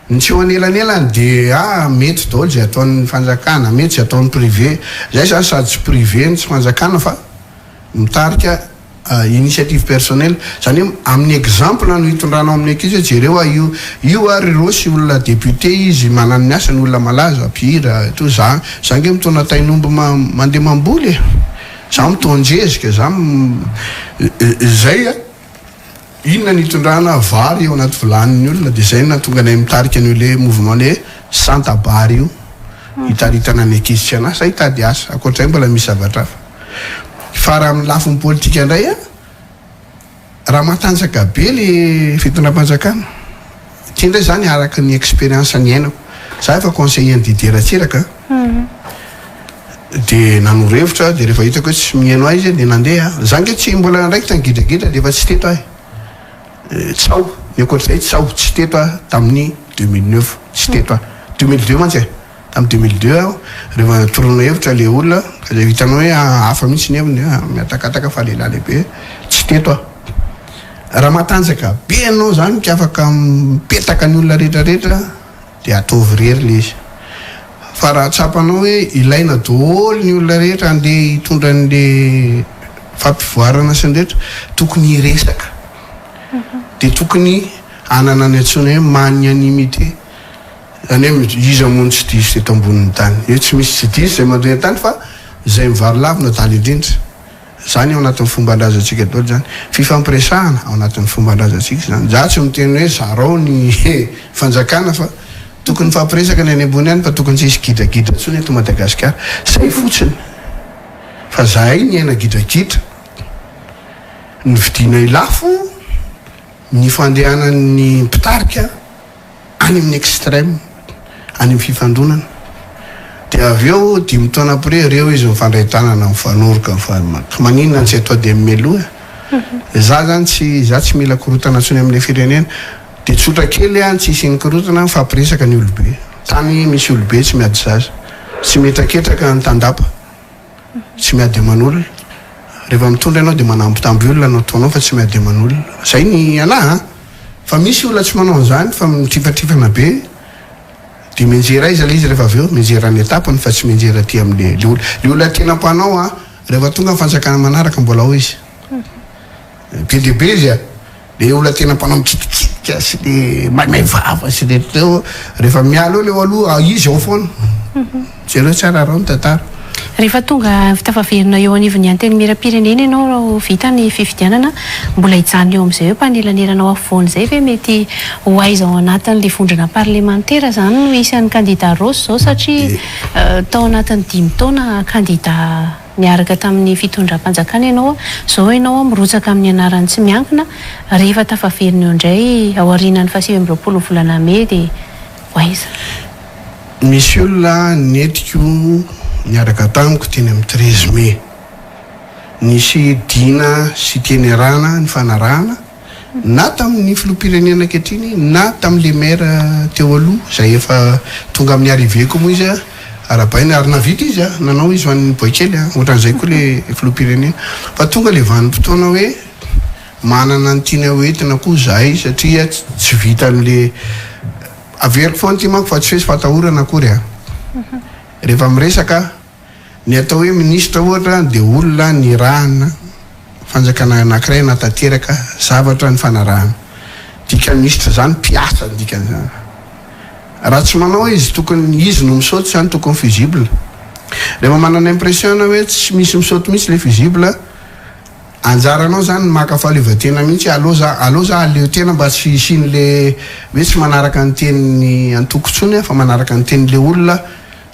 Ny tsy eo anelanelany dia ah mety daholo izay ataon'ny fanjakana, mety izay ataon'ny privé. Izay izany sady tsy privé no tsy fanjakana fa mitarika initiative personnelle. Izany hoe amin'ny exemple no hitondranao amin'ny ankizy hoe jereo ah io io ah ry Rossy olona député izy manana ny asany, olona malaza, mpihira, toa za za ange mitaona tain'omby mandeha mamboly e! Za mitaon-jezika, za izay a! Inona ny hitondrana vary eo anaty vilanin'ny olona dia izay no nahatonga anay mitarika an'io le mouvement le Santabary io hitaritana ny ankizy tsy an'asa hitady asa, ankoatr'izay mbola misy zavatra hafa. Fa raha amin'ny lafiny politika indray an, raha matanjaka be le fitondram-panjakana, ity indray izany araka ny expérience niainako, za efa conseiller an'i Didier Ratsiraka an, Dia nanoro hevitra aho, dia rehefa hitako hoe tsy mihaino ahy izy dia nandeha aho. Za ange tsy mbola nandraikitra ny gidragidra dia efa tsy teto aho e. Tsaho, ny ankoatr'izay tsaho, tsy teto aho tamin'ny 2009, tsy teto aho. 2002 mantsy e, tamin'ny 2002 aho rehefa notoroana hevitra ilay olona, ka dia hitanao hoe hafa mihitsy ny heviny, mihatakataka fa lehilahy lehibe, tsy teto aho. Raha matanjaka be ianao izany ka afaka mipetaka ny olona rehetra rehetra, Dia ataovy irery ilay izy. Fa raha tsapanao hoe ilaina daholo ny olona rehetra handeha hitondra an'le fampivoarana sy ny rehetra, tokony hiresaka. Dia tokony hanana ny antsoina hoe magnanimité. Izany hoe iza moa no tsy diso teto ambonin'ny tany? Eo tsy misy tsy diso izay mandeha an-tany fa izay mivarilavo no adala indrindra. Zany ao anatin'ny fomban-drazantsika daholo zany. Fifampiresahana ao anatin'ny fomban-drazantsika zany. Za tsy miteny hoe zarao ny fanjakana fa tokony mifampiresaka ny any ambony any fa tokony tsy hisy gidragidra intsony eto Madagasikara. Zay fotsiny. Fa zahay niaina gidragidra. Ny vidianay lafo, ny fandehanan'ny mpitarika. any amin'ny extreme, any amin'ny fifandonana, dia avy eo dimy taona après reo izy mifandray tanana, mifanoroka, mifa, ka maninona no tsy atao dia mimeloha e? Za zany tsy, za tsy mila korotana intsony amin'ilay firenena, dia tsotra kely an, tsy hisian'ny korotana, mifampiresaka ny olobe, tany misy olobe tsy miady zaza, tsy mihetraketraka ny tandapa. Tsy miady aman'olona. Rehefa mitondra ianao dia manambitamby olona no ataonao fa tsy miady aman'olona. Zay ny anah an! Fa misy olona tsy manao an'izany fa mitrifatrifana be dia mianjera aiza ilay izy rehefa avy eo? Mianjera any an-tapony fa tsy mianjera aty amin'le le olona. Le olona tena mpanao an, rehefa tonga ny fanjakana manaraka mbola ao izy. Be dia be izy a! Le olona tena mpanao mikitikitika sy le maimay vava sy le teo rehefa miala eo le eo aloha izy ao foana. Jereo tsara arao ny tantara. Rehefa tonga tafaverina eo anivon'ny Antenimierampirenena ianao vita ny fifidianana, mbola hijanona eo amin'izay hoe mpanelanelana ao afovoany izay ve mety ho aiza ao anatin'ilay vondrona parlemantera izany no hisy an'ny kandida Rossy izao satria tao anatin'ny dimy taona kandida Niaraka tamin'ny fitondram-panjakana ianao, izao ianao mirotsaka amin'ny anaran'ny tsy miankina, rehefa tafaverina eo indray aorianan'ny faha 29 volana mey dia ho aiza? Misy olona nentiko niaraka tamiko teny amin'ny 13 mai. Nisy dina sy teny iarahana nifanarahana. na tamin'ny filoham-pirenena ankehitriny na tamin'ilay maire teo aloha izay efa tonga amin'ny arrivée koa moa izy arahabaina ary nahavita izy nanao izy ho an'ny Boaikely ohatran'izay koa ilay filoham-pirenena fa tonga ilay vanim-potoana hoe manana ny tiana ho entina koa izahay satria tsy vitan'ilay averiko foana ity manko fa tsy hoe fatahorana akory a rehefa miresaka Ny atao hoe minisitra ohatra dia olona nirahana fanjakana anakiray hanatanteraka zavatra nifanarahana. Dikan'ny minisitra izany mpiasa ny dikan'izany. Raha tsy manao izy tokony izy no misaoty izany tokony fusible. Rehefa manana impression ianao hoe tsy misy misaoty mihitsy ilay fusible, anjaranao izany ny maka fahaleovantena mihitsy aleo za aleo za aleo tena mba tsy hisian'le hoe tsy manaraka ny tenin'ny antoko intsony aho fa manaraka ny tenin'le olona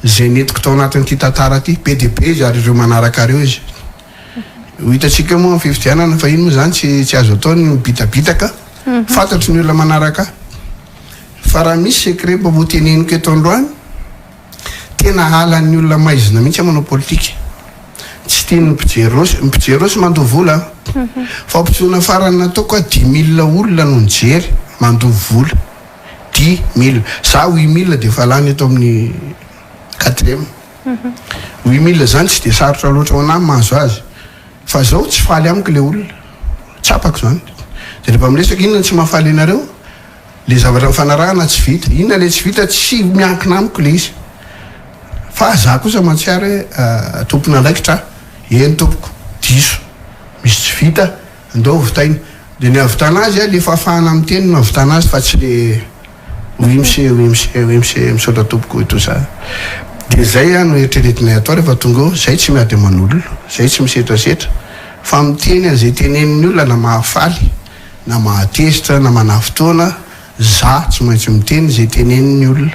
Izay nentiko tao anatin'ity tantara ity. Be dia be izy ary ireo manaraka ireo izy. Ho hitantsika eo moa amin'ny fifidianana fa iny moa izany tsy tsy azo atao ny mibitabitaka. Fantatry ny olona manaraka ahy. Fa raha misy secret mba ho teneniko eto androany, tena halan'ny olona maizina mihitsy aho manao politika. Tsy tian'ny mpijery rossy, ny mpijery rossy mandoa vola an. Fampisehoana farany nataoko aho dix mille olona no nijery, mandoa vola. Dix mille. Za huit mille dia efa lany eto amin'ny quatrième. Huit mille zany tsy dia sarotra loatra ho anah ny mahazo azy. Fa zao tsy faly amiko le olona. Tsapako zany. Dia rehefa miresaka inona no tsy mahafaly anareo? Le zavatra nifanarahana tsy vita. Inona le tsy vita? Tsy miankina amiko le izy. Fa za kosa mahatsiaro hoe tompon'andraikitra aho. Eny tompoko, diso. Misy tsy vita, andao ho vitaina. De ny hahavitana azy, le fahafahana miteny no hahavitana azy fa tsy le oui monsieur, oui monsieur, oui monsieur, misaotra tompoko et tout ça. De zay no eritreretinay atao rehefa tonga eo, zay tsy miady aman'olona, zay tsy misetrasetra fa miteny an'izay tenenin'ny olona na mahafaly na mahatezitra na manafotoana, za tsy maintsy miteny izay tenenin'ny olona.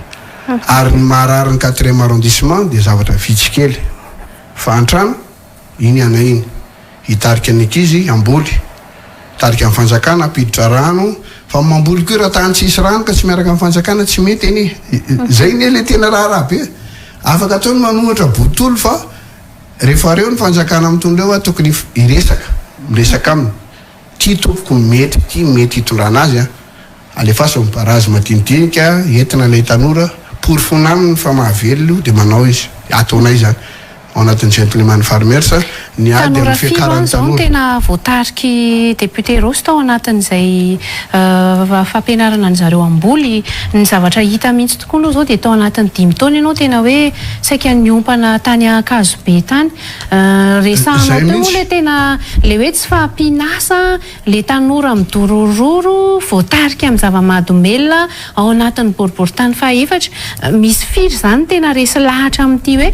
Ary ny maharary ny quatrième arrondissement dia zavatra vitsy kely. Fahantrana, iny anay iny. Hitarika ny ankizy hamboly, hitarika ny fanjakana hampiditra rano, fa mamboly koa raha tany tsisy rano ka tsy miaraka amin'ny fanjakana tsy mety anie. Zay anie le tena raharaha be. Afaka atao ny manohatra botolo fa rehefa reo ny fanjakana mitondra eo tokony hiresaka, miresaka aminy. Ty tompoko mety ty mety hitondrana azy a! Alefaso ny barazy madinidinika entina ilay tanora, porofoina aminy fa mahavelona io dia manao izy, ataonay izany ao anatin'ny Gentleman Farmers ny ady Tanora amin'ny firy fiakaran'ny any izao no tanora. tena voatarik'i Député Rossy tao anatin'izay fampianarana an'zareo hamboly? Ny zavatra hita mihitsy tokoa aloha izao dia tao anatin'ny dimy taona ianao tena hoe saika niompana tany Ankazobe tany. Resahanao Zay teo moa mihitsy. le tena le hoe tsy fahampian'asa, le tanora midorororo, voatarika amin'ny zava-mahadomelina ao anatin'ny boriborintany fahaefatra. Misy firy izany tena resy lahatra amin'ity hoe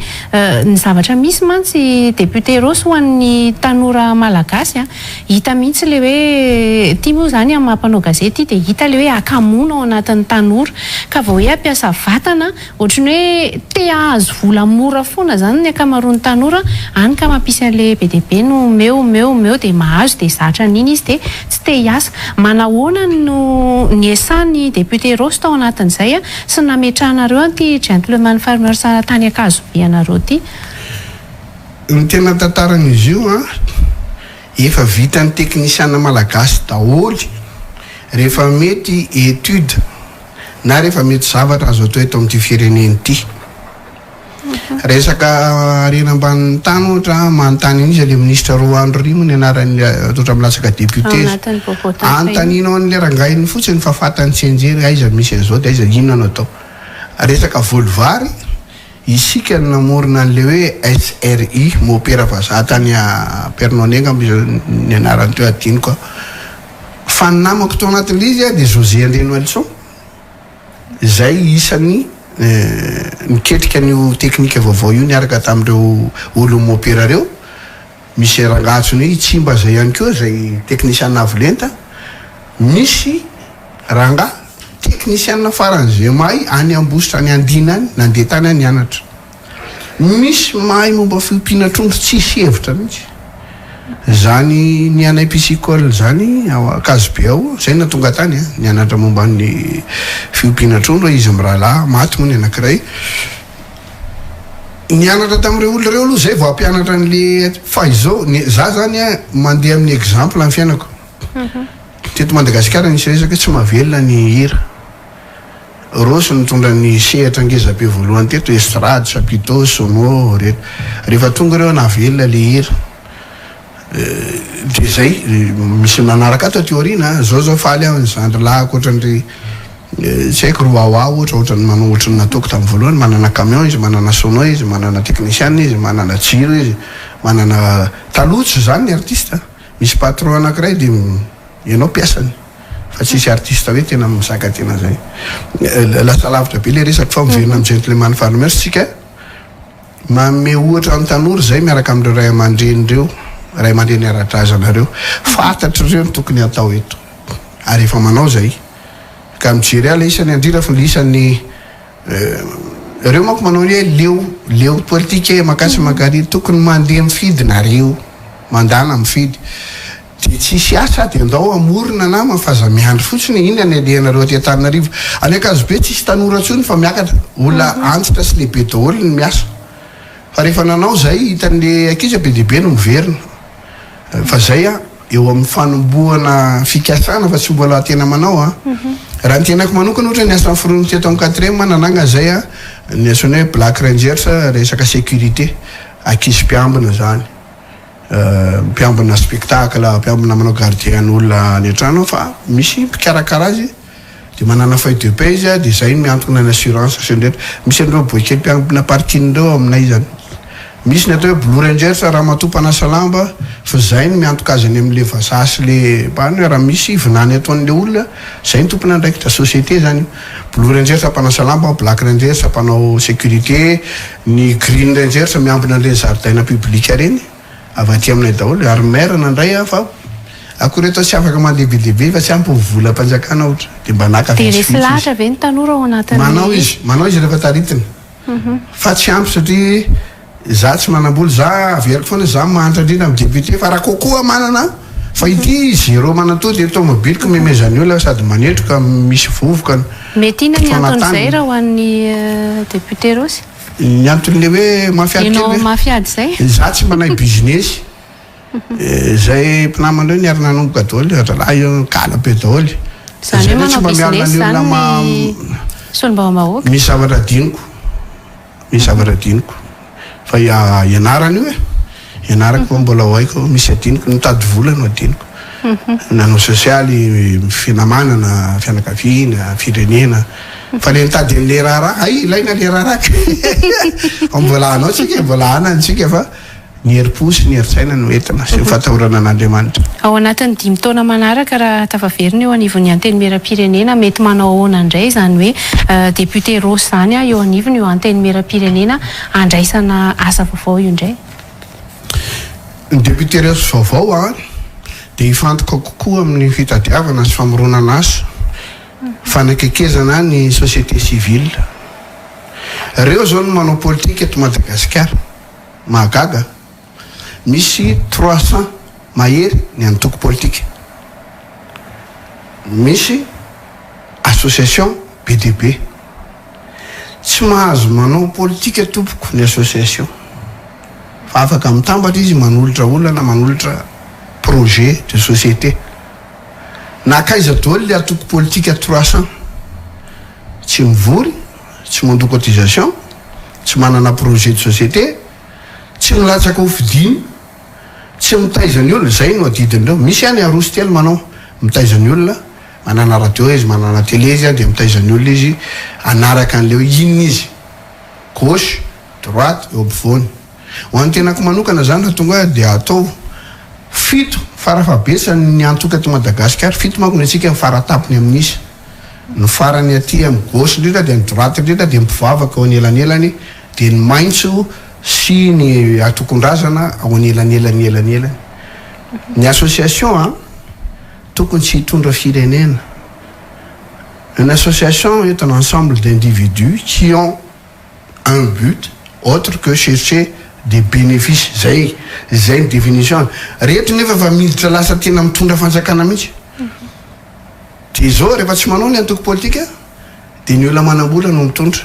ny zavatra misy mantsy député Rossy ho an'ny tanora malagasy a, hita mihitsy le hoe ity moa izany amin'ny maha mpanao gazety ity dia hita le hoe hakamoana ao anatin'ny tanora ka vao hoe hampiasa vatana Ohatry ny hoe te hahazo vola mora foana zany ny ankamaroan'ny tanora, any ka mampisy an'le be dia be no omeo omeo omeo dia mahazo dia zatra an'iny izy dia tsy te hiasa. Manahoana no niesan'ny député Rossy tao anatin'izay sy nametrahanareo an'ity Gentleman Farmers tany Ankazobe anareo ity? Ny tena tantaran'izy io an, efa vitan'ny teknisiana malagasy daholo rehefa mety étude. na rehefa mety zavatra azo atao eto amin'ity firenena ity. Resaka harena ambanin'ny tany ohatra, manontany an'iza le minisitra roa andro ry moa ny anaran'ny ohatra milatsaka député izy. Anontanianao an'le rangahiny fotsiny fa fantany tsianjery aiza misy an'izao dia aiza inona no atao. Resaka voly vary, isika no namorona an'le hoe SRI, mopera vazaha tany Pernone angamba izy ny anarany teo adinoko. Fa ny namako tao anatin'ilay izy dia José Andrianoelison izay isan'ny niketrika an'io teknika vaovao io niaraka tamin'ireo olon'ny mopera ireo. Misy rangahy antsoina hoe Itsimba izay ihany koa izay teknisiana avo lenta. Misy rangahy teknisiana faran'izay mahay any Ambositra any Andina any, nandeha tany aho nianatra. Misy mahay momba fiompiana trondro tsisy hevitra mihitsy. Zany ny anay piscicole zany ao Ankazobe ao, zay no tonga tany a, nianatra momba ny fiompiana trondro izy mirahalahy, maty moa ny anakiray. Nianatra tamin'ireo olona ireo aloha zay vao hampianatra an'le fa izao ny za zany a mandeha amin'ny exemple ny fiainako. Teto Madagasikara nisy resaka hoe tsy mahavelona ny hira. Rossy nitondra ny sehatra ngeza be voalohany teto, estrade, chapiteau, sono, reto. Rehefa tonga ireo nahavelona le hira. De zay, misy nanaraka ato aty aoriana, zao zao faly aho ny zandry lahiko ohatran'ry tsy haiko ry Wawa ohatra, ohatran'ny manao ohatran'ny nataoko tamin'ny voalohany, manana camion izy, manana sono izy, manana technician izy, manana jiro izy, manana, taloha tsy zany ny artiste, misy patron anakiray de ianao mpiasany. Fa tsisy artiste hoe tena mizaka tena zay. Lasa lavitra be le resaka fa miverina amin'ny Gentleman Farmers tsika. Manome ohatra ny tanora zay miaraka amin'ireo ray aman-dreny ireo, ray aman-dreny ara-drazana ireo. Fantatr'ireo ny tokony hatao eto. Ary efa manao zay. Ka mijery ahy le isany Andrira fa le isany ireo manko manao ny hoe leo, leo politika e, makasy makary. Tokony mandeha mifidy nareo. Mandana mifidy. Dia tsisy asa dia ndao hamorona nama fa aza miandry fotsiny e, inona ny alehanareo aty Antananarivo? Any Ankazobe tsisy tanora intsony fa miakatra, olona antitra sy lehibe daholo ny miasa. Fa rehefa nanao zay hitan'le ankizy be dia be no miverina. Fa zay an, eo amin'ny fanombohana fikasana fa tsy mbola tena manao an. Raha ny tenako manokana ohatra ny asa noforoniko teto amin'ny quatrième nanangana zay an, ny antsoina hoe Black Rangers resaka sécurité, ankizy mpiambina zany. Mpiambina spectacle, mpiambina manao gardien an'olona any an-trano fa misy mpikarakara azy. Dia manana feuille de paie izy dia izay no miantona ny assurance sy ny rehetra. Misy an'ireo boay kely mpiambina parking ireo aminay izany. Misy ny atao hoe Blue Rangers, ramatoa mpanasa lamba, fa izay no miantoka azy any amin'ilay vazaha sy ilay mpano hoe raha misy vinany ataon'ilay olona, izay no tompon'andraikitra, société izany io. Blue Rangers mpanasa lamba, Black Rangers mpanao sécurité, ny Green Rangers miambina an'ireny zaridaina public ireny. Avy aty aminay daholo ary maire nandray aho fa akory eto tsy afaka mandeha be dia be fa tsy ampy ny volam-panjakana ohatra dia mba naka Dia vitsivitsy resy izy. lahatra ve ny tanora ao anatin'ny. Manao izy, manao izy rehefa taritina fa tsy ampy satria za tsy manam-bola, za averiko foana za mahantra indrindra amin'ny député fa raha coco aho manana fa ity zéro manatody eto tomobiliko memezan'ny olona sady manetroka misy vovoka ny Mety inona ny anton'izay fotoana raha ho an'ny député Rossy? Ny anton'le hoe mafy ady kely Ianao ve? mafy ady izay? Za tsy manahy business. Zay mpinamana reo niara nanomboka daholo, ralahy io kala be daholo. Izany Zay hoe ndray tsy manao mba mialona business ny olona izany ma ny solombavambahoaka? Misy zavatra adinoko, misy zavatra adinoko fa ianarana io e, ianarako fa mbola ho haiko, misy adinoko, ny mitady vola no adinoko. Nanao sosialy, finamanana, fianakaviana, firenena. Fa le nitady an'le raharaha, hay ilaina le raharaha ka. Fa mbola hanao tsika e, mbola hanana tsika fa ny herim-po sy ny herin-tsaina no entina sy ny fatahorana an'Andriamanitra. Ao anatin'ny dimy taona manaraka raha tafaverina eo anivon'ny Antenimierampirenena, mety manao ahoana indray izany hoe député Rossy izany eo anivon'io Antenimierampirenena handraisana asa vaovao io indray? Ny député Rossy vaovao dia hifantoka kokoa amin'ny fitadiavana sy famoronana asa. Fanakekezana ny société civile. Reo zao no manao politika eto Madagasikara. Mahagaga. Misy 300 mahery ny antoko politika. Misy association be dia be. Tsy mahazo manao politika tompoko ny association. Fa afaka mitambatra izy manolotra olona na manolotra projet de société. Nankaiza daholo le antoko politika 300? Tsy mivory, tsy mandoa cotisation, tsy manana projet de société, tsy milatsaka ho fidiana, tsy mitaiza ny olona, zay no adidin'ireo. Misy ihany aroa sy telo manao, mitaiza ny olona, manana radio izy, manana télé izy dia mitaiza ny olona izy hanaraka an'le hoe inona izy, gauche, droite, eo ampovoany. Ho an'ny tenako manokana zany raha tonga aho dia atao fito farafahabetsany ny antoko eto Madagasikara, fito manko ny antsika ny faratapony amin'ny isa, ny farany aty amin'ny gauche indrindra dia ny droite indrindra dia ny mpivavaka eo anelanelany dia ny maitso sy ny antokon-drazana ao anelanelany elanelany. Ny association an tokony tsy hitondra firenena, une association est un ensemble d'individus qui ont un but autre que chercher des bénéfices zay zay ny définition reto nefa fa miditra lasa tena mitondra fanjakana mihitsy de zao rehefa tsy manao ny antoko politika de ny olona manambola no mitondra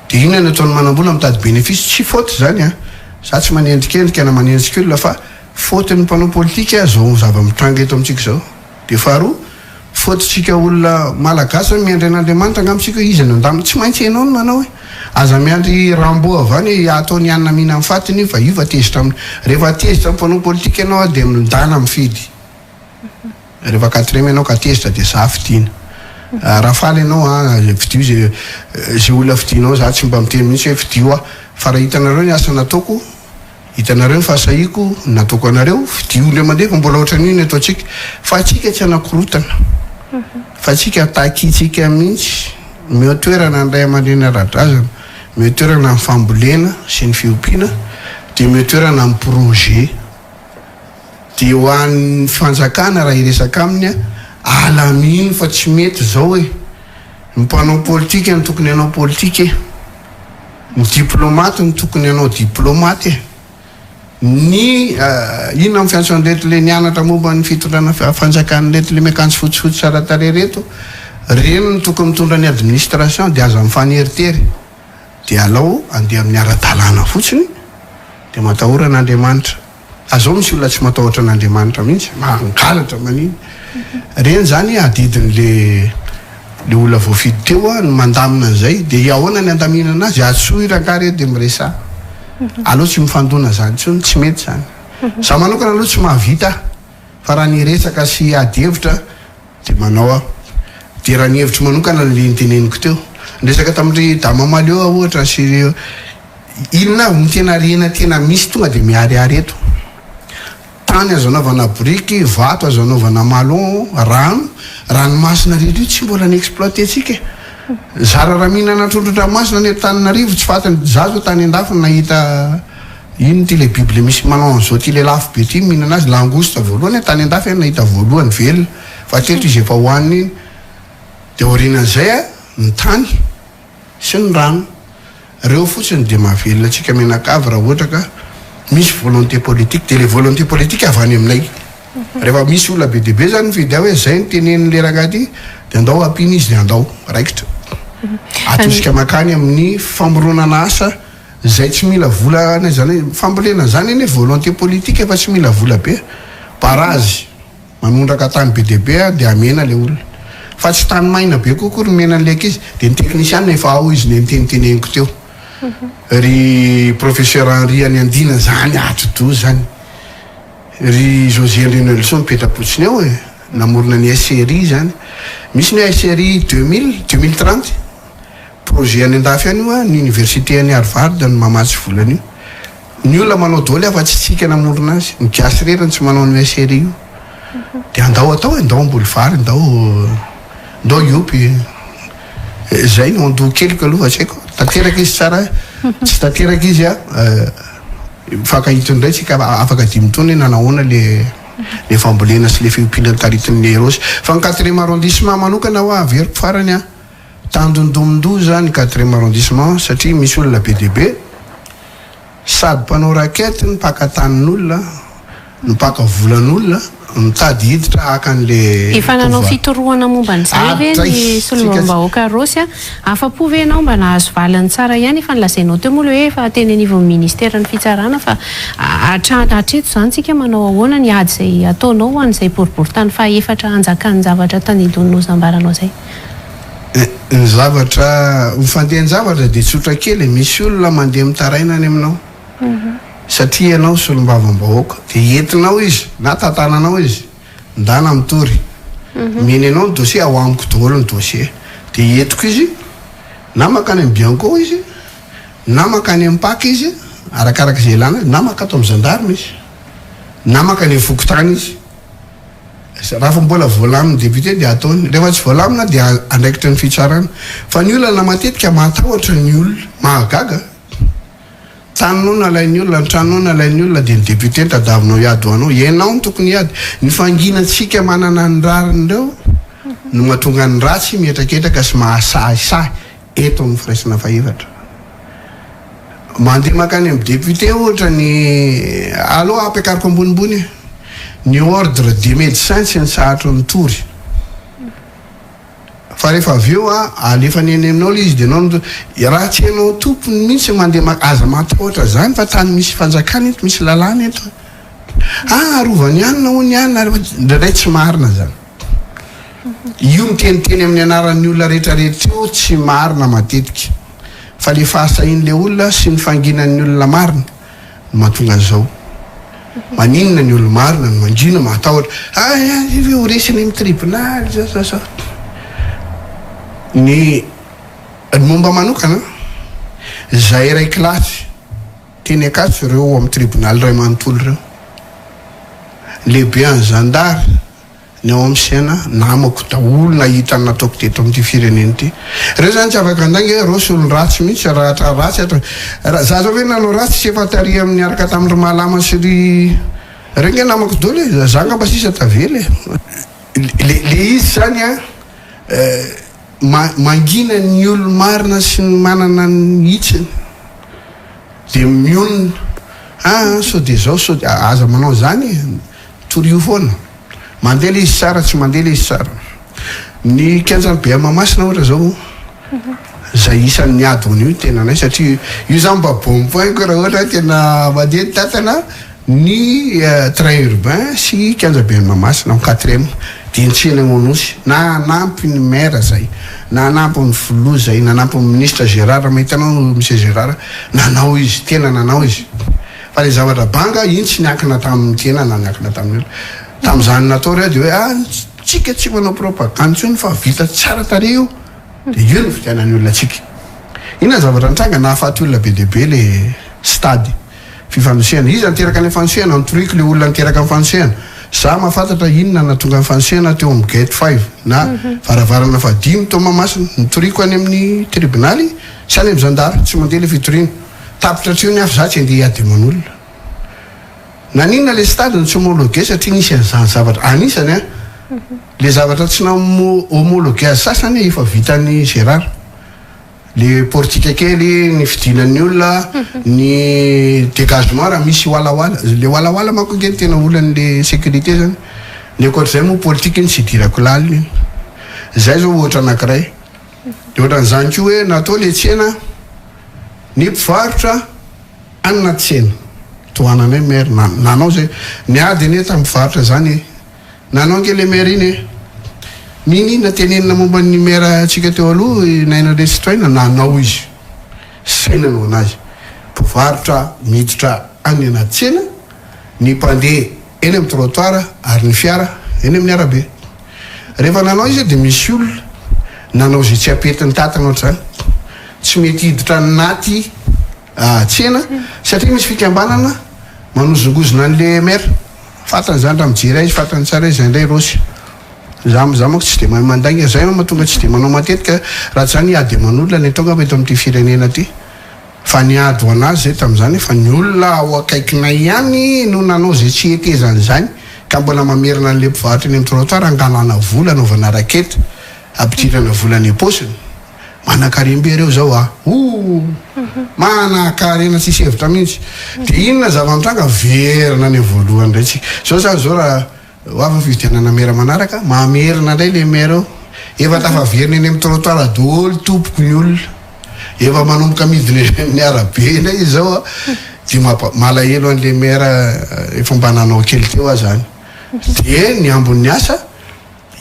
de inona ny ataon'ny manambola mitady bénéfice tsy faute zany a za tsy manendrikendrika na manenjika olona fa faute ny mpanao politika zao zava-mitranga eto amintsika zao De faharoa, faute-tsika olona malagasy zany miandry an'Andriamanitra angamba tsika hoe iza no handamina, tsy maintsy enao no manao e! Aza miandry Rambo avy any hoe ataon'i anona mihinan'ny fatiny io fa io fa tezitra aminy, rehefa tezitra amin'ny mpanao politika enao dia mindana mifidy, rehefa quatrième enao ka tezitra dia za fidiana, raha faly enao an fidio ze ze olona fidianao, za tsy mba miteny mihitsy hoe fidio aho, fa raha hitanareo ny asa nataoko, Hitanareo ny fahasahiako nataoko anareo, fidio indray mandeha fa mbola ohatran'io ny ataontsika. Fa antsika tsy hanakorotana. Fa antsika takintsika mihitsy, omeo toerana ny ray aman-dreny ara-drazana, omeo toerana ny fambolena sy ny fiompiana, dia omeo toerana ny projet. Dia ho an'ny fanjakana raha hiresaka aminy, alamino fa tsy mety izao e. Ny mpanao politika no tokony hanao politika e. Ny diplomate no tokony hanao diplomate e! Ny inona ny fiantso an'ireto le nianatra momba ny fitondrana fanjakana ireto le miakanjo fotsifotsy tsara tarehy ireto, ireny no tokony mitondra ny administration dia aza mifaneritery dia alao andeha amin'ny ara-dalàna fotsiny dia matahora an'Andriamanitra. Azao misy olona tsy matahotra an'Andriamanitra mihitsy, mangalatra manina. Reny zany adidin'le le olona voafidy teo ny mandamina an'izay, de ahoana ny andaminana azy, antsoy rangahy re de miresaha. Aleo tsy mifandona zany intsony, tsy mety zany. Za manokana aloha tsy mahavita fa raha ny resaka sy ady hevitra de manao aho. Dia raha ny hevitro manokana le noteneniko teo. Niresaka tamin-dry Dama Maleo aho ohatra sy ireo, inona avy no tena harena tena misy tonga dia miharihary eto? Tany azo anaovana biriky, vato azo anaovana malon, rano, ranomasina rehetra io tsy mbola ni-exploiter-tsika e. Zara raha mihinana trondron-dranomasina any Antananarivo tsy fantany, za zao tany andafy no nahita ino ty le biby le misy manao an'izao ty le lafo be ty mihinana azy, langouste voalohany tany andafy aho nahita voalohany velona fa teto izy efa hohanina iny, de aorianan'izay a ny tany sy ny rano. Reo fotsiny dia mahavelona antsika mianakavy raha ohatra ka misy volonté politique, dia le volonté politique avy any aminay. Rehefa misy olona be dia be zany mifidy ahy hoe zay no tenenin'le rangahy ty dia andao ampiana izy dia andao, raikitra. Atosika mankany amin'ny famoronana asa izay tsy mila vola na izany hoe fambolena zany anie volonté politique fa tsy mila vola be. Barazy. Manondraka tany be dia be dia hamena ilay olona. Fa tsy tany maina be koa akory nomena an'ilay ankizy. Dia ny teknisianina efa ao izy niteniteneniko teo. Ry Professeur Henri any Andina zany atidoha zany. Ry José Andrianelison mipetra-potsiny eo e. Namorona ny SRI zany. Misy ny SRI 2000, 2030. Projet any andafy any io an, ny université any Harvard no mamatsy vola an'io. Ny olona manao daholo afa tsy tsika namorona azy, ny gasy irery no tsy manao an'io SRI io. Dia andao atao e, ndao hamboly vary, ndao ndao hiompy. Zay no andoha keliko aloha fa tsy haiko, tanteraka izy tsara, tsy tanteraka izy an, mifankahita indray tsika afaka dimy taona hoe nanahoana le le fambolena sy le fiompiana taritin'ny Rossy. Fa ny quatrième arrondissement manokana hoa averiko farany an, tandindomin-doza ny quatrième arrondissement satria misy olona be dia be, Sady mpanao racket no mpaka tanin'olona no mpaka volan'olona mitady hiditra haka an'le Efa nanao pouvoir. fitorohana momba an'izany ve Hatray ny tsika tsy. solombavambahoaka Rossy a? Afa-po ve ianao mba nahazo valiny tsara ihany? Efa nolazainao teo moa ilay hoe efa teny anivon'ny ministeran'ny fitsarana fa hatra hatreto izany tsika manao ahoana ny ady izay ataonao ho an'izay boriborintany fahaefatra hanjakan'ny zavatra tandindoninao zambaranao izay? Ny zavatra, ny fandehan-javatra dia tsotra kely e, misy olona mandeha mitaraina any aminao satria ianao solombavambahoaka dia entinao izy na tantananao izy, ndana mitory, omeny anao ny dossier, ao amiko daholo ny dossier, dia entiko izy na mankany amin'ny Bianco izy na mankany amin'ny Pac izy arakaraka izay ilana azy, na mankato amin'ny gendarme izy, na mankany amin'ny fokontany izy. Raha fa mbola voalamin'ny député dia ataony, rehefa tsy voalamina dia andraikitry ny fitsarana. Fa ny olana matetika mahatahotra ny olona, mahagaga, taninao nalain'ny olona, ny tranonao nalain'ny olona dia ny député no tadiavinao hiady ho anao, ianao no tokony hiady. Ny fanginantsika manana ny rariny ireo no mahatonga ny ratsy mihetraketraka sy mahasahisahy eto amin'ny firaisana fahefatra. Mandeha mankany amin'ny député ohatra ny, aleo ampiakariko ambonimbony e, ny ordre des médecins tsy nitsahatra nitory fa rehefa avy eo a, alefany eny aminao ilay izy dia ianao no, raha tsy ianao tompony mihitsy mandeha maka, aza matahotra zany fa tany misy fanjakana eto, misy lalàna eto. Ah arovany anona hono ny anona, indraindray tsy marina zany. Io miteniteny amin'ny anaran'ny olona rehetra rehetra io tsy marina matetika fa le fahasahian'le olona sy ny fanginan'ny olona marina no mahatonga an'izao. Maninona ny olo marina no mangina matahotra hay hay ve ho resy any amin'ny tribonaly zao zao zao. Ny ny momba manokana zay iray kilasy teny Ankatso ireo ao amin'ny tribonaly iray manontolo ireo. Lehibe an'ny zandary. Ny ao amin'ny saina namako daholo nahita ny nataoko teto amin'ity firenena ity. Ireo zany tsy afaka handainga hoe Rossy olon-dratsy mihitsy raha hatra ratsy hatra. Raha za zao ve nanao ratsy tsy efa tary amin'ny niaraka tamin'ny ry Malama sy ry ireo nge namako daholo e, za angamba sisa tavela e. Le le izy zany an mangina ny olo-marina sy ny manana ny hitsiny de mionona aa sao de zao sao de aza manao zany e. Torio foana. Mandeha ilay izy tsara, tsy mandeha ilay izy tsara. Ny kianjan'ny BA Mahamasina ohatra zao, zay isan'ny niady ho an'io ny tenanay satria io zany mba bon point ko raha ohatra hoe tena mandeha ny tantana ny train urbain sy kianja BA Mahamasina en quatrième dia ny tsena eo Anosy. Nanampy ny maire zay, nanampy ny filoha zay, nanampy ny ministre Gérard, mahita anao monsieur Gérard, nanao izy, tena nanao izy. Fa ilay zavatra banga, iny tsy niankina tamin'ny tena na niankina tamin'ny olona. Tamin'izany natao ireo dia hoe ah, Tsika tsy manao propagande intsony fa vita tsara tarehy io de io no fidianan'ny olona antsika. Inona ny zavatra nitranga? Nahafaty olona be dia be le stade fifanosehana. Iza niteraka an'ilay fanosehana? Notoriko le olona niteraka ny fanosehana. Za mahafantatra inona nahatonga ny fanosehana teo amin'ny gate five na varavarana fahadimy tao Mahamasina. Notoriko any amin'ny tribonaly sy any amin'ny zandary. Tsy mandeha le fitoriana. Tapitra hatreo ny afo za tsy handeha hiady aman'olona. Naninona le stade no tsy homologué satria nisy an'izany zavatra anisany an le zavatra tsy na homologué azy sasany efa vitan'i Gérard le portique kely ny fidinan'ny olona ny dégagement raha misy walawala le walawala manko ange no tena olan'le sécurité zany ny ankoatr'izay moa politique iny tsy idirako lalina iny zay zao ohatra anakiray de ohatran'izany koa hoe natao le tsena ny mpivarotra Anona tsena tohananay maire na nanao zay niady anie tam mpivarotra zany e nanao ange le maire iny e niniana tenenina momba ny maire tsika teo aloha i Naina Resitoaina nanao izy saina no anazy mpivarotra miditra any anaty tsena ny mpandeha eny am trottoir ary ny fiara eny amin'ny arabe rehefa nanao izy de misy olona nanao zay tsy apety ny tatana ohatr'izany tsy mety hiditra anaty tsena satria misy fikambanana manozongozona an'le maire fantany zany raha mijery ahy izy fantany tsara hoe zay ndray Rossy za za manko tsy de mahay mandainga zay mahatonga tsy de manao matetika raha tsy zany hiady aman'olona ny atao angamba eto amin'ity firenena ty fa niady ho an'azy zay tamin'izany fa ny olona ao akaikinay ihany no nanao zay tsy hetezan'izany ka mbola mamerina an'le mpivarotra eny amin'ny trottoir hangalana vola anaovana raquette hampidirana vola any am-paosiny Manankarem-be ireo zao a! Ooh! Manankarena tsisy hevitra mihitsy. Dia inona zava-mitranga? Verina any amin'ny voalohany indray tsika. Zao zany zao raha ho avy ny fifidianana maire manaraka, mamerina indray le maire eo. Efa tafaverina eny amin'ny trottoir daholo tompoko ny olona. Efa manomboka midina eny amin'ny arabe indray izy zao a! Dia mampa- malahelo an'le maire efa mba nanao kely teo aza any. Dia ny ambin'ny asa.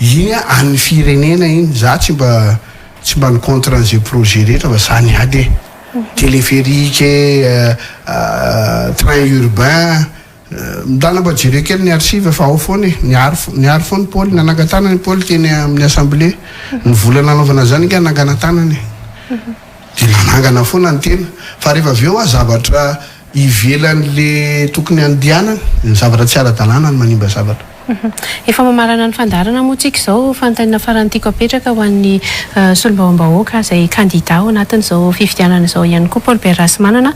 Iny an'ny firenena iny, za tsy mba tsy mba ni contre an'izay projet rehetra fa za niady e! Téléphérique e, train urbain, ndana mba jereo kely ny archive fa ao foana e, niaro niaro foana i Paoly, nanangan-tanana i Paoly teny amin'ny assemblée, ny vola nanaovana an'izany ange nanangana-tanana e! Dia nanangana foana ny tena, fa rehefa avy eo zavatra ivelan'le tokony handehanana, ny zavatra tsy ara-dalàna no manimba zavatra. Efa mamarana ny fandaharana moa tsika izao. Fanontaniana farany tiako apetraka ho an'ny solombavambahoaka izay kandida ao anatin'izao fifidianana izao ihany koa Paul Bert Rahasimanana,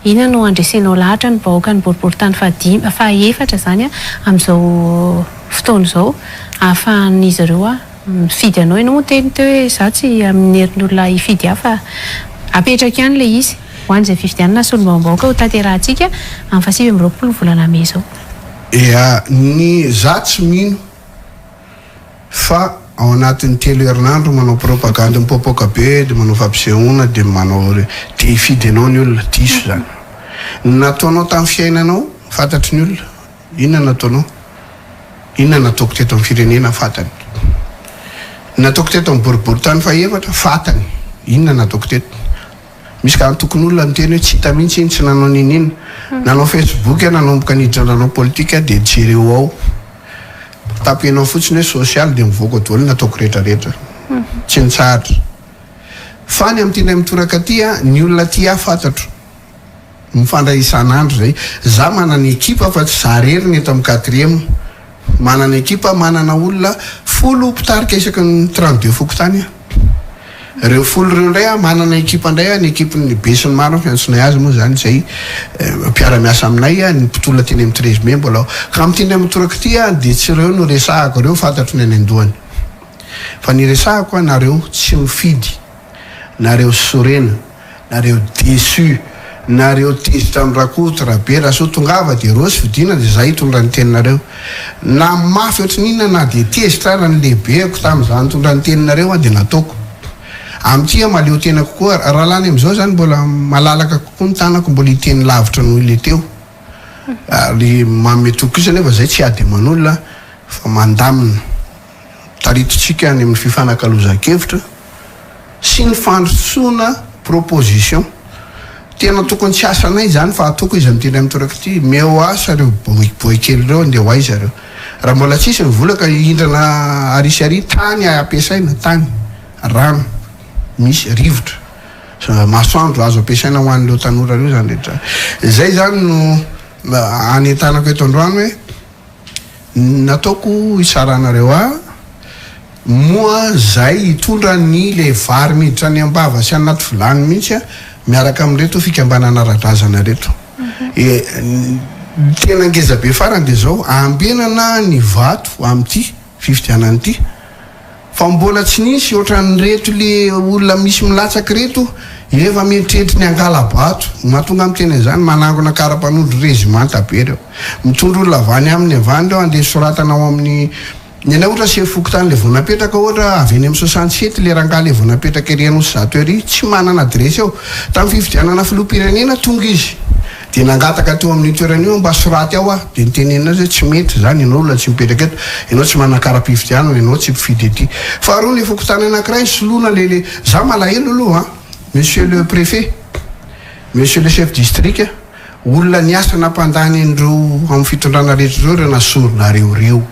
inona no handresenao lahatra ny vahoakan'ny boriborintany fahadimy, fahaefatra izany amin'izao fotoana izao ahafahan'izy ireo mifidy anao? Ianao moa niteny teo hoe izaho tsy hanery ny olona hifidy ahy fa apetrako ihany ilay izy ho an'izay fifidianana solombavambahoaka hotanterahantsika amin'ny faha 29 ny volana mey izao. Ea, ny za tsy mino fa ao anatin'ny telo herinandro manao propagandy mipoapoaka be de manao fampisehoana de manao de hifidy anao ny olona, diso zany. Ny nataonao tamin'ny fiainanao fantatry ny olona, inona nataonao, inona nataoko teto amin'ny firenena fantany, ny nataoko teto amin'ny boriborintany fahefatra fantany, inona nataoko teto. Misy ka antokon'olona niteny hoe tsy hita mihitsy iny, tsy nanao n'inon'inona. Nanao Facebook aho nanomboka niditra nanao politika dia jereo ao. Tapenao fotsiny hoe social dia mivoaka daholo ny nataoko rehetra rehetra. Tsy nitsahatra. Fa ny amin'ity indray mitoraka ity an, ny olona tia ahy fantatro. Mifandray isan'andro izay. Za manana ekipa fa tsy za rery ny eto amin'ny quatrième. Manana ekipa, manana olona folo mpitarika isaky ny 32 fokontany aho. Ireo folo ireo indray aho manana ekipa indray aho, ny ekipan'ny be sy ny maro ny fiantsonay azy moa izany izay mpiara-miasa aminay, ny mpitolona teny amin'ny 13 mai mbola ao. Ka amin'ity indray mitoraka ity aho dia tsy ireo no resahako, ireo fantatro ny any an-dohany. Fa ny resahako aho nareo tsy mifidy. Nareo sorena, nareo deçu, nareo tezitra am Rakoto, Rabe, Rasoa tongava de Rossy fidina de za hitondra ny teninareo. Na mafy ohatry ny inona na de tezitra ara ny lehibeko tam za nitondra ny teninareo aho de nataoko. Amin'ity aho mahaleo tena kokoa, raha lany amizao zany mbola malalaka kokoa ny tanako mbola hiteny lavitra noho ile teo. Ary manome toky kosa nefa zay tsy hiady aman'olona fa mandamina. Taritintsika any amin'ny fifanakalozan-kevitra sy ny fandrosoana proposition. Tena tokony tsy asanay izany fa ataoko izy amin'ity indray mitoraka ity, meo asa ireo boy boy kely ireo andeha ho aiza ireo. Raha mbola tsisy ny vola ka hihindrana ary sy ary, tany ampiasaina, tany, rano, misy rivotra, masoandro azo ampiasaina ho an'ireo tanora ireo izany rehetra izany. Izay izany no anentanako eto androany hoe nataoko hitsaranareo ahy moa zay hitondra ny le vary miditra any am-bava sy anaty vilany mihitsy miaraka amin'ireto fikambanana ara-drazana ireto. E, ny tena ngeza be farany dia zao, ambenana ny vato amin'ity fifidianana ity. Fa mbola tsy nisy otran'ireto le olona misy milatsaka ireto efa mieritreritra ny hangala-bato. Ny mahatonga miteny an'izany, manangona kara-panondro rezimanta be ireo. Mitondra olona avy any aminy avy any ireo handeha soratana ao amin'ny, ny anay ohatra sefo fokontany le vao napetraka ohatra avy eny amin'ny 67 le rangahy le vao napetraka ery Anosizato ery, tsy manana adiresy eo. Tamin'ny fifidianana filoham-pirenena tonga izy. Dia nangataka teo amin'io toerana io aho mba soraty ao aho. Dia nitenenina azy hoe tsy mety izany, ianao olona tsy mipetraka eto, ianao tsy manana kara-pifidianana, ianao tsy mpifidy ety. Faharoa ny fokontany anankiray nisoloana le le, za malahelo aloha an, monsieur le préfet, monsieur le chef district, olona niasa nampandany an'ireo amin'ny fitondrana rehetra ireo ireo nasorinareo ireo.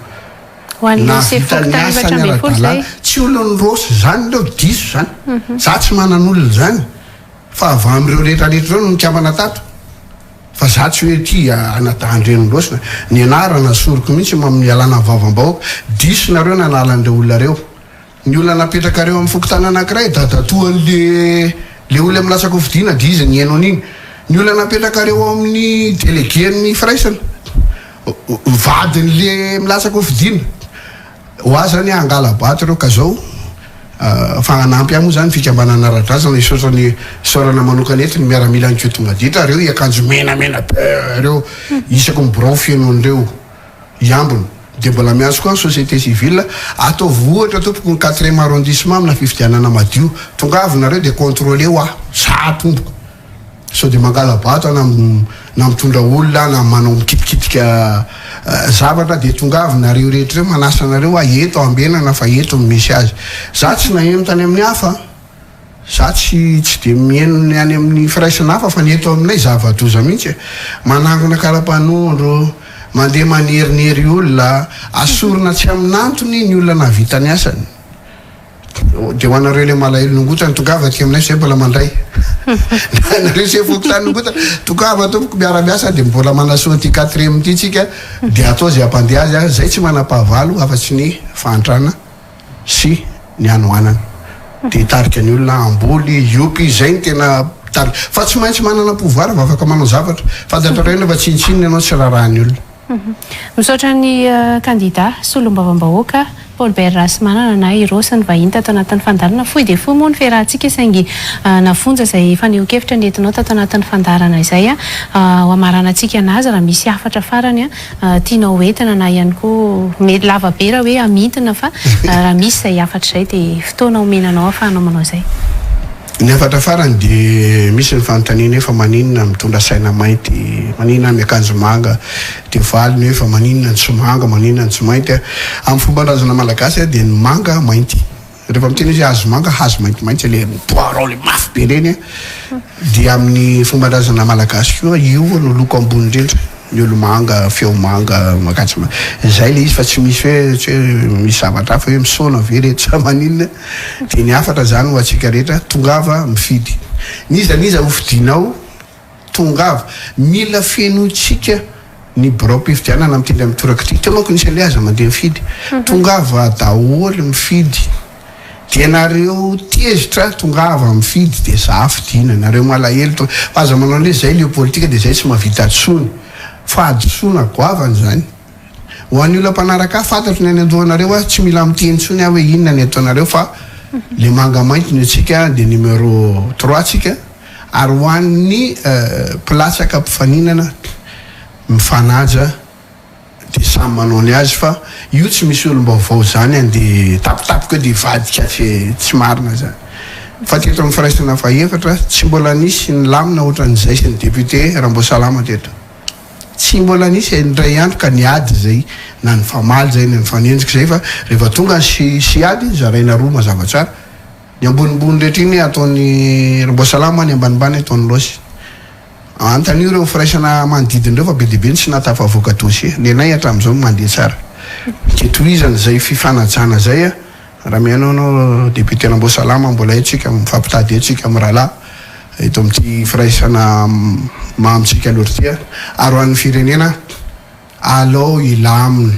Ho an'ilay sefo Nahavita ny fokontany asany 14 ara-dalàna. izay. Tsy olon'ny Rossy izany ireo, diso izany. Za tsy manan'olona izany. Fa avy amin'ireo rehetra rehetra ireo no nikambana tato. Fa za tsy hoe tia anadahan-dreniny loatra. Ny anarana asoriko mihitsy amin'ny ialana amin'ny vavam-bahoaka. Diso nareo nanala an'ireo olona ireo. Ny olona napetrakareo amin'ny fokontany anankiray, dadatoan'le le olona milatsaka ho fidiana dia izy nihaino an'iny. Ny olona napetrakareo ao amin'ny délégué-n'ny firaisana, vadin'le milatsaka ho fidiana. Ho ahy zany hangala-bato ireo ka zao fa hanampy ahy moa zany fikambanana ara-drazana hisaotra ny isaorana manokana eto ny miaramila any Kotomaditra reo hiakanjo menamena be reo isaky ny birao feno an'ireo hiambina de mbola miantso koa ny société civile ataovy ohatra tompoko ny quatrième arrondissement amina fifidianana madio tongava nareo de contrôleo aho za tompoko. Sao dia mangala-bato na na mitondra olona na manao mikitikitika zavatra dia tongava nareo rehetra ireo manasa anareo aho eto ambenana fa eto no misy azy. Za tsy naheno tany amin'ny hafa, za tsy tsy dia miheno ny any amin'ny firaisana hafa fa ny eto aminay zava-doza mihitsy e. Manangona karapanondro, mandeha manerinery olona, asorina tsy amin'antony ny olona nahavita ny asany. Dia ho anareo ilay malahelo nongotana, tongava aty aminay zay mbola mandray. Nareo sefo fokontany nongotana, tongava tompoko miara-miasa dia mbola manasoa an'ity quatrième ity tsika dia atao izay hampandeha azy, zay tsy manam-pahavalo afa-tsy ny fahantrana sy ny hanoanana. Dia hitarika ny olona hamboly, hiompy, izay no tena tarika. Fa tsy maintsy manana pouvoir vao afaka manao zavatra. Fantatrareo nefa tsinontsinona ianao tsy raharahan'ny olona. Misaotra ny kandida solombavambahoaka Paul Bert Rahasimanana na i Rossy nivahiny tato anatin'ny fandaharana. Fohy dia fohy moa ny fiarahantsika saingy nafonja izay fanehoan-kevitra nentinao tato anatin'ny fandaharana izay. Ho hamaranantsika anazy raha misy hafatra farany tianao hoentina na ihany koa mety lava be raha hoe hamintina fa raha misy izay hafatra izay dia fotoana omena anao ahafahanao manao izay. Ny hafatra farany dia misy ny fanontaniana hoe fa maninona mitondra saina mainty, maninona miakanjo manga, dia valiny hoe fa maninona no tsy manga, maninona no tsy mainty. Amin'ny fomban-drazana malagasy dia ny manga mainty. Rehefa miteny izy hoe hazo manga, hazo maintimainty ilay poireau ilay mafy be ireny dia amin'ny fomban-drazana malagasy koa io no loko ambony indrindra. Ny olo-manga, feo manga, mankatso manga. Izay ilay izy fa tsy misy hoe tsy hoe misy zavatra hafa hoe misaona ve reto sa maninona. Dia ny hafatra izany ho antsika rehetra, tongava mifidy. N'iza n'iza ho fidinao, tongava. Mila fenointsika ny biraom-pifidianana amin'ity indray mitoraka ity. Teo manko nisy an'ilay aza mandeha mifidy. Tongava daholo mifidy. Dia nareo tezitra tongava mifidy dia za fidiana, nareo malahelo tonga, fa aza manao anle zay leo politika dia zay tsy mahavita tsony, fahadisoana goavana izany. Ho an'ny olona mpanaraka ahy fantatro ny any andohanareo aho tsy mila miteny tsony aho hoe inona ny ataonareo fa le manga mainty ny antsika dia numéro trois tsika ary ho an'ny mpilatsaka mpifaninana mifanaja Dia samy manao ny azy fa io tsy misy olom-baovao zany andeha tapitapika eo dia hivadika tsy tsy marina zany. Fa teto amin'ny firaisana fahefatra tsy mbola nisy nilamina ohatran'izay sy ny député Ramboasalama teto. Tsy mbola nisy indray andro ka niady zay na nifamaly zay na nifanenjika zay fa rehefa tonga ny sy sy ady zaraina roa mazava tsara. Ny ambonimbony rehetra iny ataon'i Ramboasalama ny ambanimbany ataon'i Losy. Anontanio ireo firaisana manodidina ireo fa be dia be ny tsy nahatafavoaka dossier. Ny anay hatramin'izao no mandeha tsara. Dia tohizana izay fifanajana izay a. Raha mihaino anao député Ramboasalama mbola eto tsika mifampitady eto tsika mirahalahy eto amin'ity firaisana mamintsika loatra ity a. Ary ho an'ny firenena alao hilamina,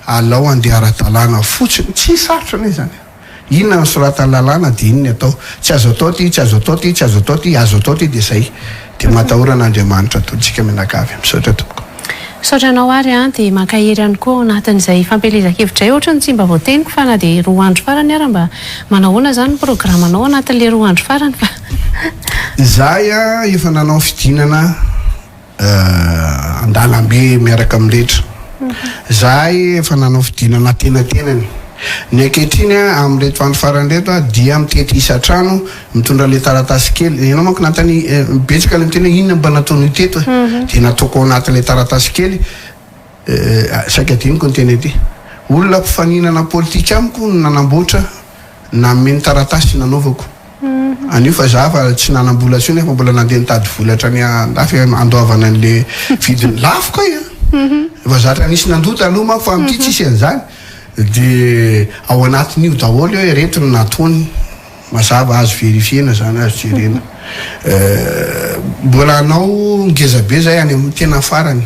alao handeha ara-dalàna fotsiny, tsy sarotra anie izany e. Inona no soratan'ny lalàna dia iny ny atao. Tsy azo atao ity, tsy azo atao ity, tsy azo atao ity, azo atao ity dia zay. Dia matahora an'Andriamanitra daholo tsika mianakavy. Misaotra tompoko. Misaotra anao ary an, dia mankahery ihany koa ao anatin'izay fampielezan-kevitra izay, ohatran'ny tsy mba voateniko fa na dia roa andro farany ara mba manahoana izany ny programanao ao anatin'ilay roa andro farany fa. Izahay an efa nanao fidinana an-dalambe miaraka amin'ny rehetra. Izahay efa nanao fidinana antenatenany. Ny ankehitriny amin'ireto andro farany ireto dia mitety isan-trano mitondra ilay taratasy kely. Ianao manko nanontany, betsaka ilay miteny hoe inona mba nataon'io teto e? Dia nataoko ao anatin'ilay taratasy kely, saika adinoko ny teny aty. Olona mpifaninana politika amiko no nanamboatra Nanome ny taratasy nanaovako an'io fa za fa tsy nanam-bola intsony fa mbola nandeha nitady vola hatrany andafy andoavana an'le vidiny lafo kay a! Efa zatra nisy nandoa taloha manko fa amin'ity tsisy an'izany de ao anatin'io daholo hoe ireto no nataony mazava azo verifier-na zany azo jerena. Mbola hanao ngeza be zay any amin'ny tena farany.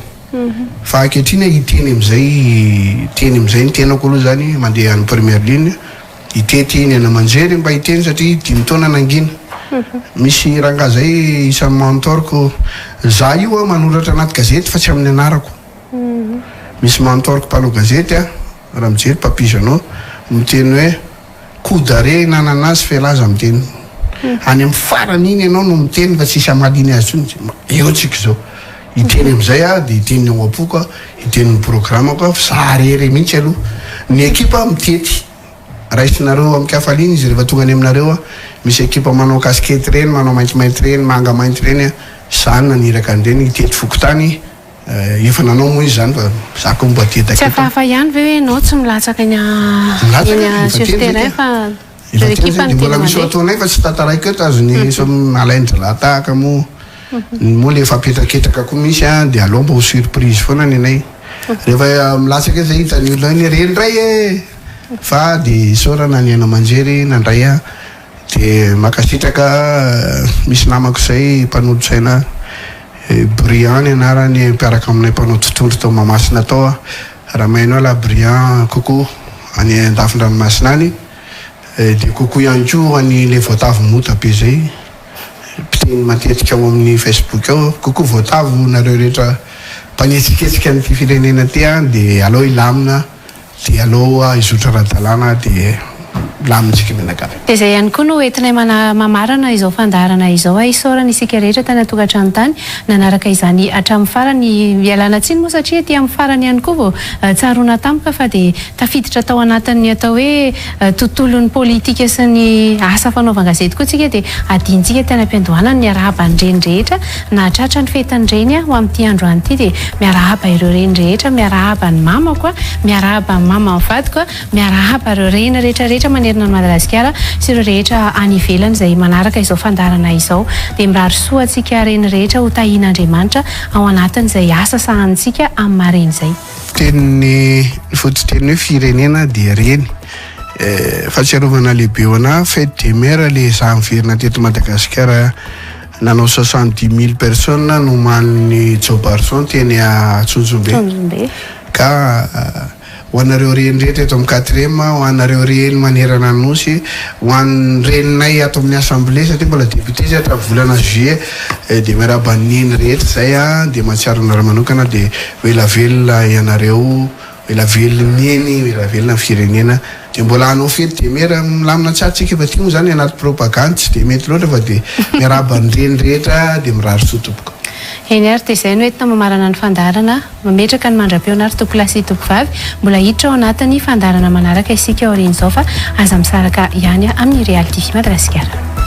Fa ankehitriny aho hiteny amin'izay hiteny amin'izay ny tenako aloha izany mandeha any première ligne hitety ny aina aman-jery mba hiteny satria dimy taona nangina. Misy rangahy izay isan'ny mentor-ko, za io aho manoratra anaty gazety fa tsy amin'ny anarako. Misy mentor-ko mpanao gazety aho raha mijery Papy Jeannot miteny hoe. Coup d'arrêt nanana azy f'elah aza miteny. Any amin'ny farany iny ianao no miteny fa tsisy hamaliny azy intsony. Eo tsika izao. Hiteny amin'izay aho dia hiteny ny ao am-poko aho, hiteny ny programako aho fa za rery mihitsy aloha. Ny ekipa mitety. Raisinareo amin-kafaliana izy rehefa tonga any aminareo aho. Misy ekipa manao casquette ireny, manao maintimainty ireny, manga mainty ireny. Za no naniraka an'ireny hitety fokontany. Efa nanao moa izy zany fa za koa mba dedaka Tsy hafahafa ihany ve hoe ianao tsy milatsaka eny eny sur terrain fa ireo ekipa no tena Mbola misy ho mandeha. ataonay fa tsy tantaraiko eto azony sao alain-dralahy tahaka moa moa le fampihetraketraka koa misy an de aleo mba ho surprise foana ny anay rehefa milatsaka eo zay hitan'ny olona hoe ireny ndray e! Fa de isaorana ny haino aman-jery nandray ahy Dia mankasitraka misy namako izay mpanolotsaina Briand ny anarany mpiaraka aminay mpanao totohondry tao Mahamasina tao raha mahaino ahy lahy Briand coucou any andafin-dranomasina any dia coucou ihany koa any le voatavo mota be izay mpiteny matetika ao amin'ny Facebook ao coucou voatavo nareo rehetra mpanetsiketsika an'ity firenena ity an dia aleo hilamina Dia aleo hizotra ara-dalàna dia milamintsika mianakavy. Dia izay ihany koa no entinay mamarana izao fandaharana izao. Isaorana isika rehetra tany an-tokantrano tany nanaraka izany hatramin'ny farany. Ialana tsiny moa satria aty amin'ny farany ihany koa vao tsaroana tampoka fa dia tafiditra tao anatin'ny atao hoe tontolon'ny politika sy ny asa fanaovan-gazety koa isika dia adinontsika tany am-piandohana ny niarahaba ny reny rehetra nahatratra ny fetin'ny reny ho amin'ity androany ity dia miarahaba ireo reny rehetra, miarahaba ny mamako, miarahaba ny maman'ny vadiko, miarahaba ireo reny rehetra rehetra manerana an'i Madagasikara sy ireo rehetra any ivelany izay manaraka izao fandaharana izao. Dia mirary soa antsika reny rehetra ho tahian'Andriamanitra ao anatin'izay asa sahanintsika amin'ny maha reny izay. Tenin'ny ny fototeny hoe firenena dia reny. Fahatsiarovana lehibe ho anah fête des mères le za niverina teto Madagasikara Nanao 70 mille personnes nomanin'i Jaobarison teny Antsonjombe. Ka ho anareo reny rehetra eto amin'ny quatrième, ho anareo reny manerana ny Nosy, ho an'ny reninay ato amin'ny assemblée satria mbola député izy hatramin'ny volana juillet dia miarahaba ny neny rehetra izay dia mahatsiaro anareo manokana dia ho ela velona ianareo. Ela velona neny, ela velona ny firenena. Dia mbola hanao fety dia mera milamina tsara tsika fa ity moa zany anaty propagande tsy dia mety loatra fa dia miarahaba ny reny rehetra dia mirary soa tompoko. Eny ary dia izay no entina mamarana ny fandaharana, mametraka ny mandra-pihaona ary tompolahy sy tompovavy, mbola hiditra ao anatin'ny fandaharana manaraka isika aorian'izao fa aza misaraka ihany amin'ny Real TV Madagasikara.